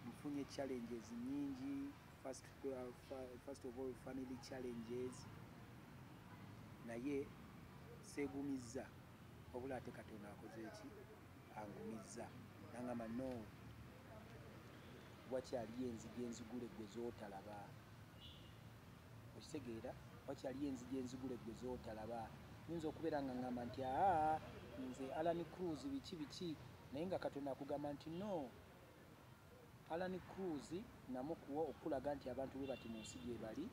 nfunye challenges nyingi. First of all, family challenges, naye seegumizza, wabula ate Katonda akoze eki, angumizza, nangamba, "No, wakyaliyo enzigi enzigule gwe zootalaba." Okitegeera? Wakyaliyo enzigi enzigule gwe zootalaba. Nyinza okubeera nga ngamba nti, "Aa, nze Alan Cruz, biki biki," naye nga Katonda akugamba nti, "No, Alan Cruz namukuwa okulaga nti abantu bwe bati mu nsi gye bali."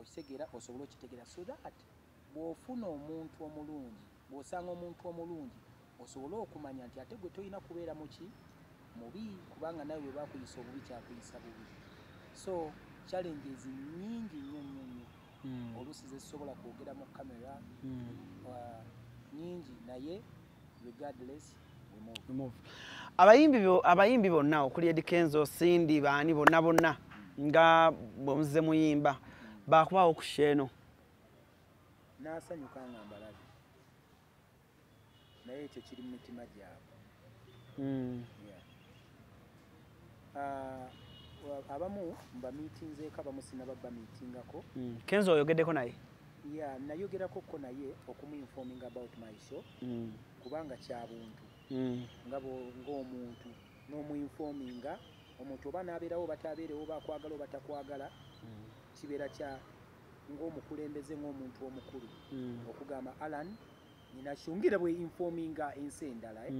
Okitegeera? Osobole okitegeera so that bw'ofuna omuntu omulungi, bw'osanga omuntu omulungi, osobole okumanya nti ate gwe tolina kubeera muki mubi, kubanga nawe bwe bakuyisa obubi, kyakuyisa bubi. So challenges nyingi nnyo nnyo nnyo, oluusi zezisobola kwogera mu kamera, nyingi, naye regardless, we move. Move. Abayimbi bonna okuli Eddy Kenzo, Cindy, baani bonna bonna nga bwe muzze muyimba, bakubaawo ku show eno? N'asanyuka nga mbalabe, naye ekyo kiri mu mitima gyabwe. Yeah. Abamu mbamiitinzeeko, abamu sinaba bamiitingako. Kenzo oyogeddeko naye? Yeah, nayogerako ko naye okumuinforming about my show, kubanga kya buntu nga ng'omuntu n'omuinforminga omuntu, oba n'abeerawo oba tabeerewo, oba akwagala oba takwagala, kibeera kya ng'omukulembeze, ng'omuntu omukulu, okugamba, "Alan, nina show," ngira bwe informinga ensi endala, eh?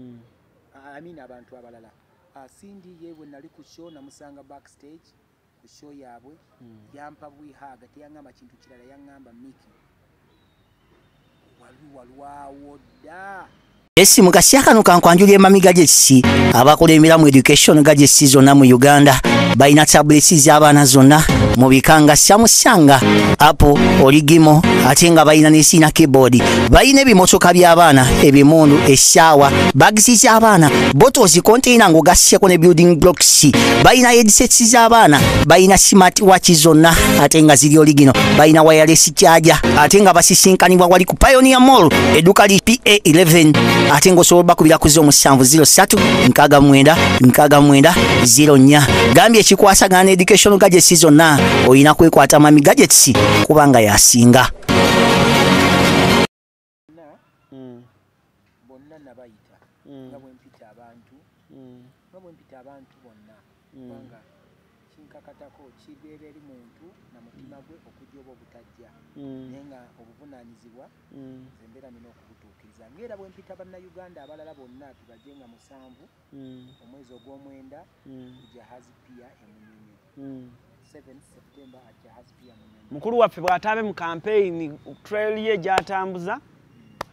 I mean abantu abalala. Cindy ye bwe nali ku show, namusanga backstage ku show yaabwe, yampa bwihaga, teyaŋŋamba kintu kirala, yaŋŋamba, "Miki, wali walwawo dda." Esi mu kaseera kano kankwanjulira Emami Gadgets, abakulembera mu education gadgets zonna mu Uganda. Balina tablets z'abaana zonna mu bika nga Samsung, Apple, Origimo, ate nga balina ne sina keyboard. Balina ebimotoka by'abaana, ebimundu, essaawa, bags z'abaana, bottles, container ng'ogasseko ne building blocks. Balina headsets z'abaana, balina smart watch zonna ate nga ziri original, balina wireless charger, ate nga basisinkanibwa wali ku Pioneer Mall, edduka li PA11, ate ng'osobola bakubira ku 0703 69 69 04. Gambye ekikwasagana ne education gadgets zonna, olina kwekwata Mami Gadgets kubanga yasinga. Bonna, bonna nabayita, nga bwe mpita abantu, nga bwe mpita abantu bonna, kubanga kinkakatako, kibeera eri muntu na mutima gwe okujja oba obutajja, naye nga obuvunaanyizibwa nze mbeera nina okubutuukiriza, ngaera bwe mpita Bannayuganda abalala bonna tubajje nga 7 omwezi ogw'omwenda ku Jahazi Pier e Munyonyo, 7 September at Jahazi Pier Munyonyo. Mukulu waffe bw'ataabe mu campaign trail ye gy'atambuza,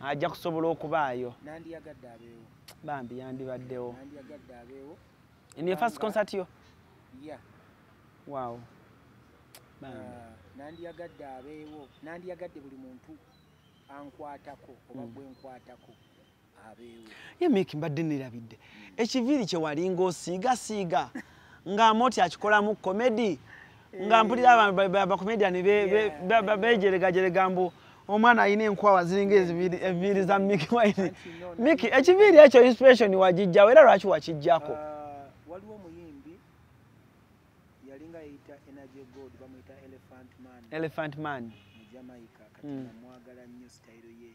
ajja kusobola okubaayo. Nandiyagadde abeewo. Bambi, yandibaddewo. Nandiyagadde abeewo. Eno first concert yo? Yeah. Wow. Bambi. Nandiyagadde abeewo, nandiyagadde buli muntu ankwatako oba gwe nkwatako abeewo. Ye Miki, mbadde nerabidde ekiviiri kye walinga osiigasiiga ng'amoti akikolamu comedy, nga mpulira abantu bakomediani bejeregajerega mbu omwana alina enkwawa ziringa enviiri za Miki Wine. Anti no, Miki, ekiviiri ekyo inspiration wagijjawo era lwaki wakijjako? Waliwo omuyimbi yalinga yeyita Energy God, bamuyita Elephant Man. Elephant Man. Mu Jamaica. Kati namwagala nnyo, style ye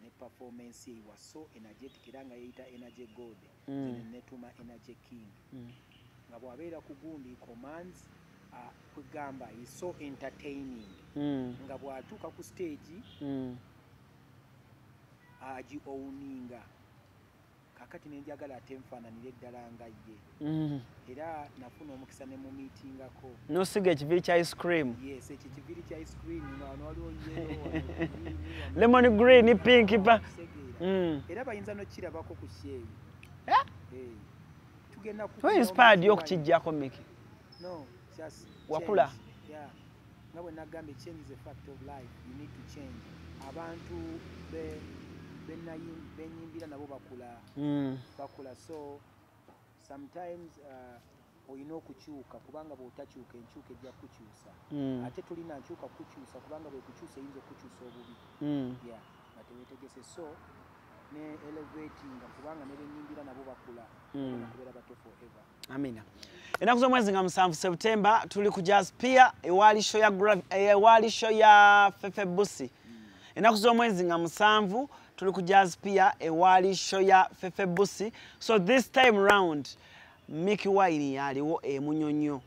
ne performance ye was so energetic, era nga yeyita Energy God. Nze netuma Energy King, nga bw'abeera ku gundi commands, kwegamba is so entertaining, nga bw'atuuka ku stage agi owninga. Kakati nenjagala ate nfaananire eddala nga ye, era nafuna omukisa ne mumiitingako. Nosiga ekiviiri kya ice cream? Yes, ekyo ekiviiri kya ice cream, nga wano waliwo yellow, wano green, wano lemon green, pink pa Kitegeera. Mm. Era bayinza nokirabako ku show eyo. Eh? Eh. Tugenda ku To inspired yo okukijjako, Miki? No, just Wakula? change. Yeah, nga bwe nagambye, change is a fact of life, you need to change. Abantu benyimbira nabo bakula, bakula, so sometimes Olina okukyuka, kubanga bw'otakyuka enkyuka ejja kukyusa. Ate tolina nkyuka kukyusa, kubanga bwekukyusa eyinza okukyusa obubi. Yeah, nga teweetegese. So ne elevatinga, kubanga ne benyimbira nabo bakula, kubeera bato forever. Amina. Ennaku z'omwezi nga 7 September tuli ku Jazz Pier ewali show ya ewali show ya Fefe Busi. Ennaku z'omwezi nga 7 tuli ku Jazz Pier ewali show ya Fefe Busi. So this time round Mikie Wine yaliwo e Munyonyo.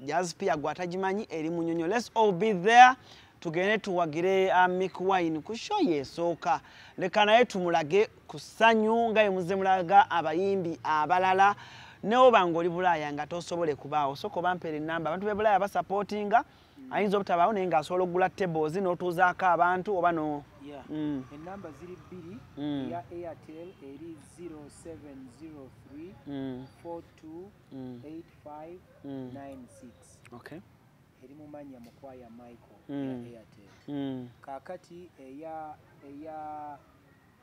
Jazz Pier gwatagimanyi eri Munyonyo. Let's all be there. Tugende tuwagire Mikie Wine ku show ye esooka. Leka naye tumulage ku ssanyu nga ye muzze mulaga abayimbi abalala. Neoba ng'oli Bulaaya nga tosobole kubaawo, sooka obampeera ennamba. Abantu b'e Bulaaya basapootinga, ayinza obutabaawo naye ng'asobola okugula tables n'otuuzaako abantu oba no. Yeah. Ennamba ziri bbiri. Eya Airtel eri 0703 42 85 96. Okay. Eri mu mannya Mukwaya Michael, eya Airtel. Kaakati eya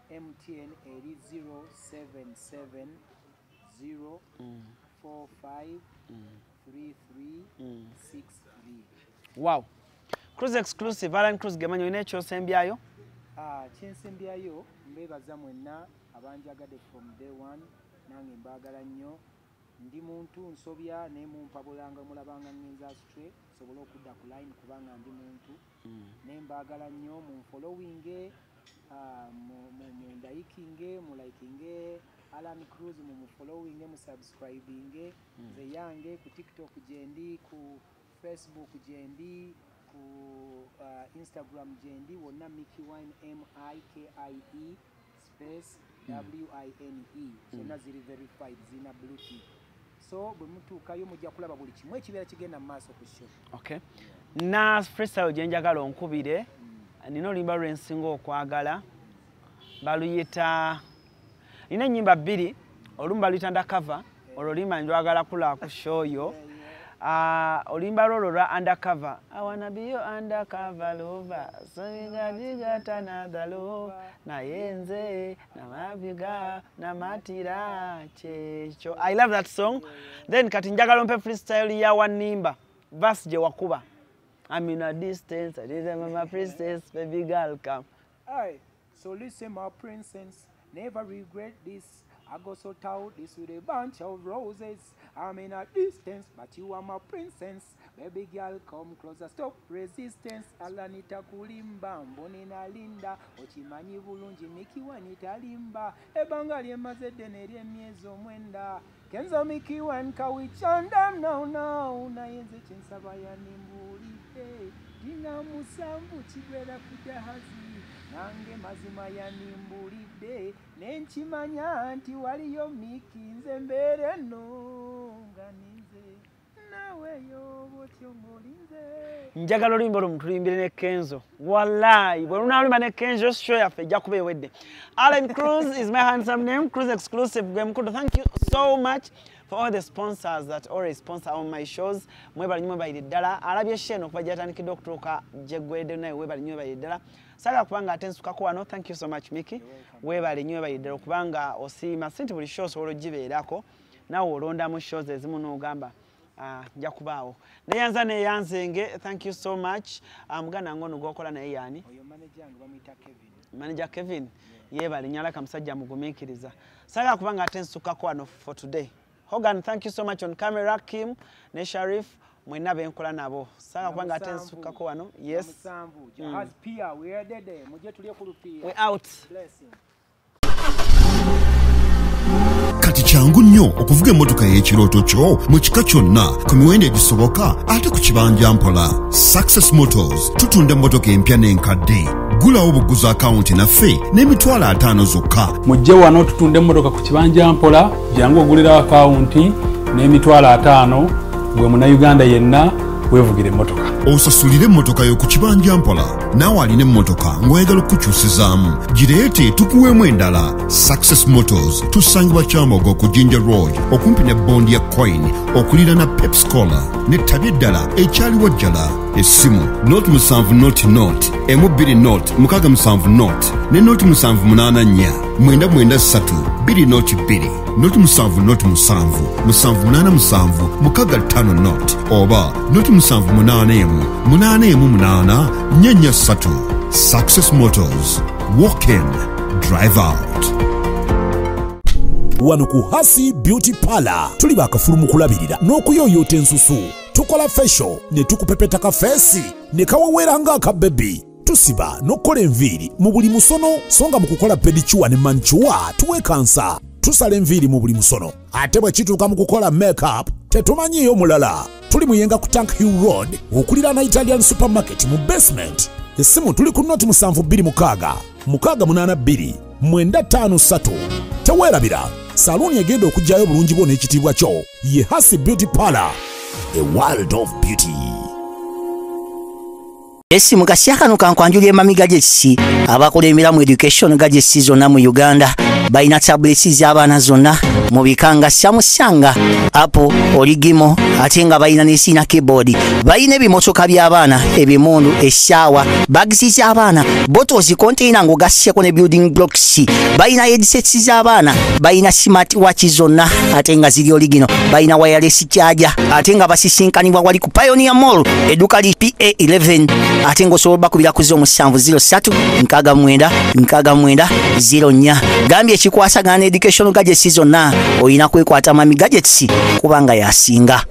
MTN eri 077 0 45 33 63. Wow. Cruise exclusive, Alan Cruz gemanyi olina ekyosembyayo? Kyensembyayo, mbeebaza mwenna abanjagadde from day one, nange mbaagala nnyo. Ndi muntu nsobya, naye mumpabulanga mulabanga ngenza astray nsobole okudda ku line, kubanga ndi muntu. Naye mbaagala nnyo, munfollowinge, mundayikinge, mulikinge Alan Cruz, mumufollowinge, musubscribinge. Nze yange ku TikTok gyendi, ku Facebook gyendi, ku Instagram gyendi, wonna Mikie Wine, Mikie space Wine, zonna ziri verified, zina blue tick. So bwe mutuukayo mujja kulaba buli kimu ekibeera kigenda mu maaso ku show. Okay. Na freestyle gye njagala onkubire, nina oluyimba lwe nsinga okwagala, baluyita, nina ennyimba bbiri, olumu baluyita Undercover, olwo oluyimba njwagala kulaba ku show yo. Oluyimba lwo lwa Undercover. I wanna be your undercover lover, so you got another love, naye nze namaviga namatira kyekyo. I love that song. Then kati njagala ompe freestyle ya Wanimba, verse gye wakuba. I'm in a distance, I didn't have my princess, baby girl come. Aye, so listen my princess, never regret this. I go so out this with a bunch of roses. I'm in a distance, but you are my princess. Baby girl, come closer, stop resistance. Ala nitakulimba, mboni nalinda. Ochimanyi bulungi, Mikie Wine talimba. Ebanga lyemaze ddene ly'emyezi 9. Kenzo Mikie Wine kawichanda now now. Naye nze kyensaba yanimbuulidde. Dinga 7 kibeera ku jahazi. Nange mazima yanimbulidde, nenkimanya nti waliyo Mikie, nze mbeere nno nga ninze naawe yoba otyo ng'olinze. Njagala oluyimba olwo mutulimbire ne Kenzo. Wallahi, bwe lunaaluyimba ne Kenzo, show yaffe ejja kuba ewedde. Alan Cruz is my handsome name, Cruz exclusive gwe mukulu. Thank you so much for all the sponsors that always sponsor all my shows. Mwebale nnyo, mwebalire ddala. Alabye show eno okuva gy'atandikidde okutuuka gye ggweredde, naye weebale nnyo, weebalire ddala. Saagala kubanga ate nsukako wano. Thank you so much Mikie. Weebale nnyo, weebalire ddala okubanga osiima. Si nti buli show osobola ogibeerako, naawe olondamu shows ezimu n'ogamba nja kubaawo. Neyanza neyanzenge, thank you so much. Muganda wange ono gw'okola naye yaani? Oyo manager wange bamuyita Kevin. Manager Kevin, yeebale nnyo, alaka musajja mugumiikiriza. Saagala kubanga ate nsukako wano for today. Hogan, thank you so much on camera, Kim ne Sharif, mwenna benkola nabo. Saagala kubanga ate nsukako wano. Yes. 7 Jahaz Pier, we are dead. Mujje tulye ku lupiya. We out. Blessing. Kati kyangu nnyo okuvuga emmotoka y'ekirooto kyo mu kika kyonna ku miwendo egisoboka ate ku kibanja mpola. Success Motors tutunda emmotoka empya n'enkadde. Gulawo buguza akawunti naffe n'emitwalo 50 zokka. Mujje wano tutunda emmotoka ku kibanja mpola, jangu ogulirawo akawunti n'emitwalo 50 gwe munnayuganda yenna weevugira emmotoka. Osasulire emmotoka yo ku kibanja mpola. Naawe alina emmotoka ng'oyagala okukyusizaamu, gireete tukuweemu endala. Success Motors tusangibwa Kyambogo ku Jinja Road okumpi ne bondi ya Coin okuliraana Pepsi Cola n'ettabi eddala ekyaliwo ddala. Essimu 0 7 0 0 1 2 0 6 7 0 ne 0 7 8 4 9 9 3 2 0 2 0 7 0 7 7 8 7 6 5 0 oba 0 7 8 1 8 8 4 4 3. Success Motors. Walk in, drive out. Wano ku Hasi Beauty Parlor tuli bakafulu mu kulabirira n'okuyoyoota ensusu. Tukola facial ne tukupepeta ka feesi ne kawewera ng'aka baby. Tusiba n'okukola enviiri mu buli musono, so nga mu kukola pedicure ne manicure tuwekansa. Tusala enviiri mu buli musono, ate bwe kituuka mu kukola makeup tetumanyiiyo mulala. Tuli Muyenga ku Tank Hill Road okuliraana Italian Supermarket mu basement. Essimu tuli ku 0 7 2 6 6 8 2 9 5 3. Teweerabira, saluuni egenda okuggyayo obulungi bwo n'ekitiibwa kyo ye Hasi Beauty Parlor, a world of beauty. Essimu kasya kano kankwanjulira Mami Gadgets abakulembera mu education gadgets zonna mu Uganda. Balina tablets z'abaana zonna mu bika nga Samsung, Apple, Origimo, ate nga balina ne sina keyboard. Balina ebimotoka by'abaana, ebimundu, essaawa, bags z'abaana, bottles, container ng'ogasseko ne building blocks. Balina headsets z'abaana, balina smart watch zonna ate nga ziri original. Balina wireless charger ate nga basisinkanibwa wali ku Pioneer Mall, edduka li PA11, ate ng'osobola bakubira ku 07 03 69 69 04. Gambye ekikwasagana ne education gadgets zonna olina kwekwata Mami Gadgets kubanga yasinga.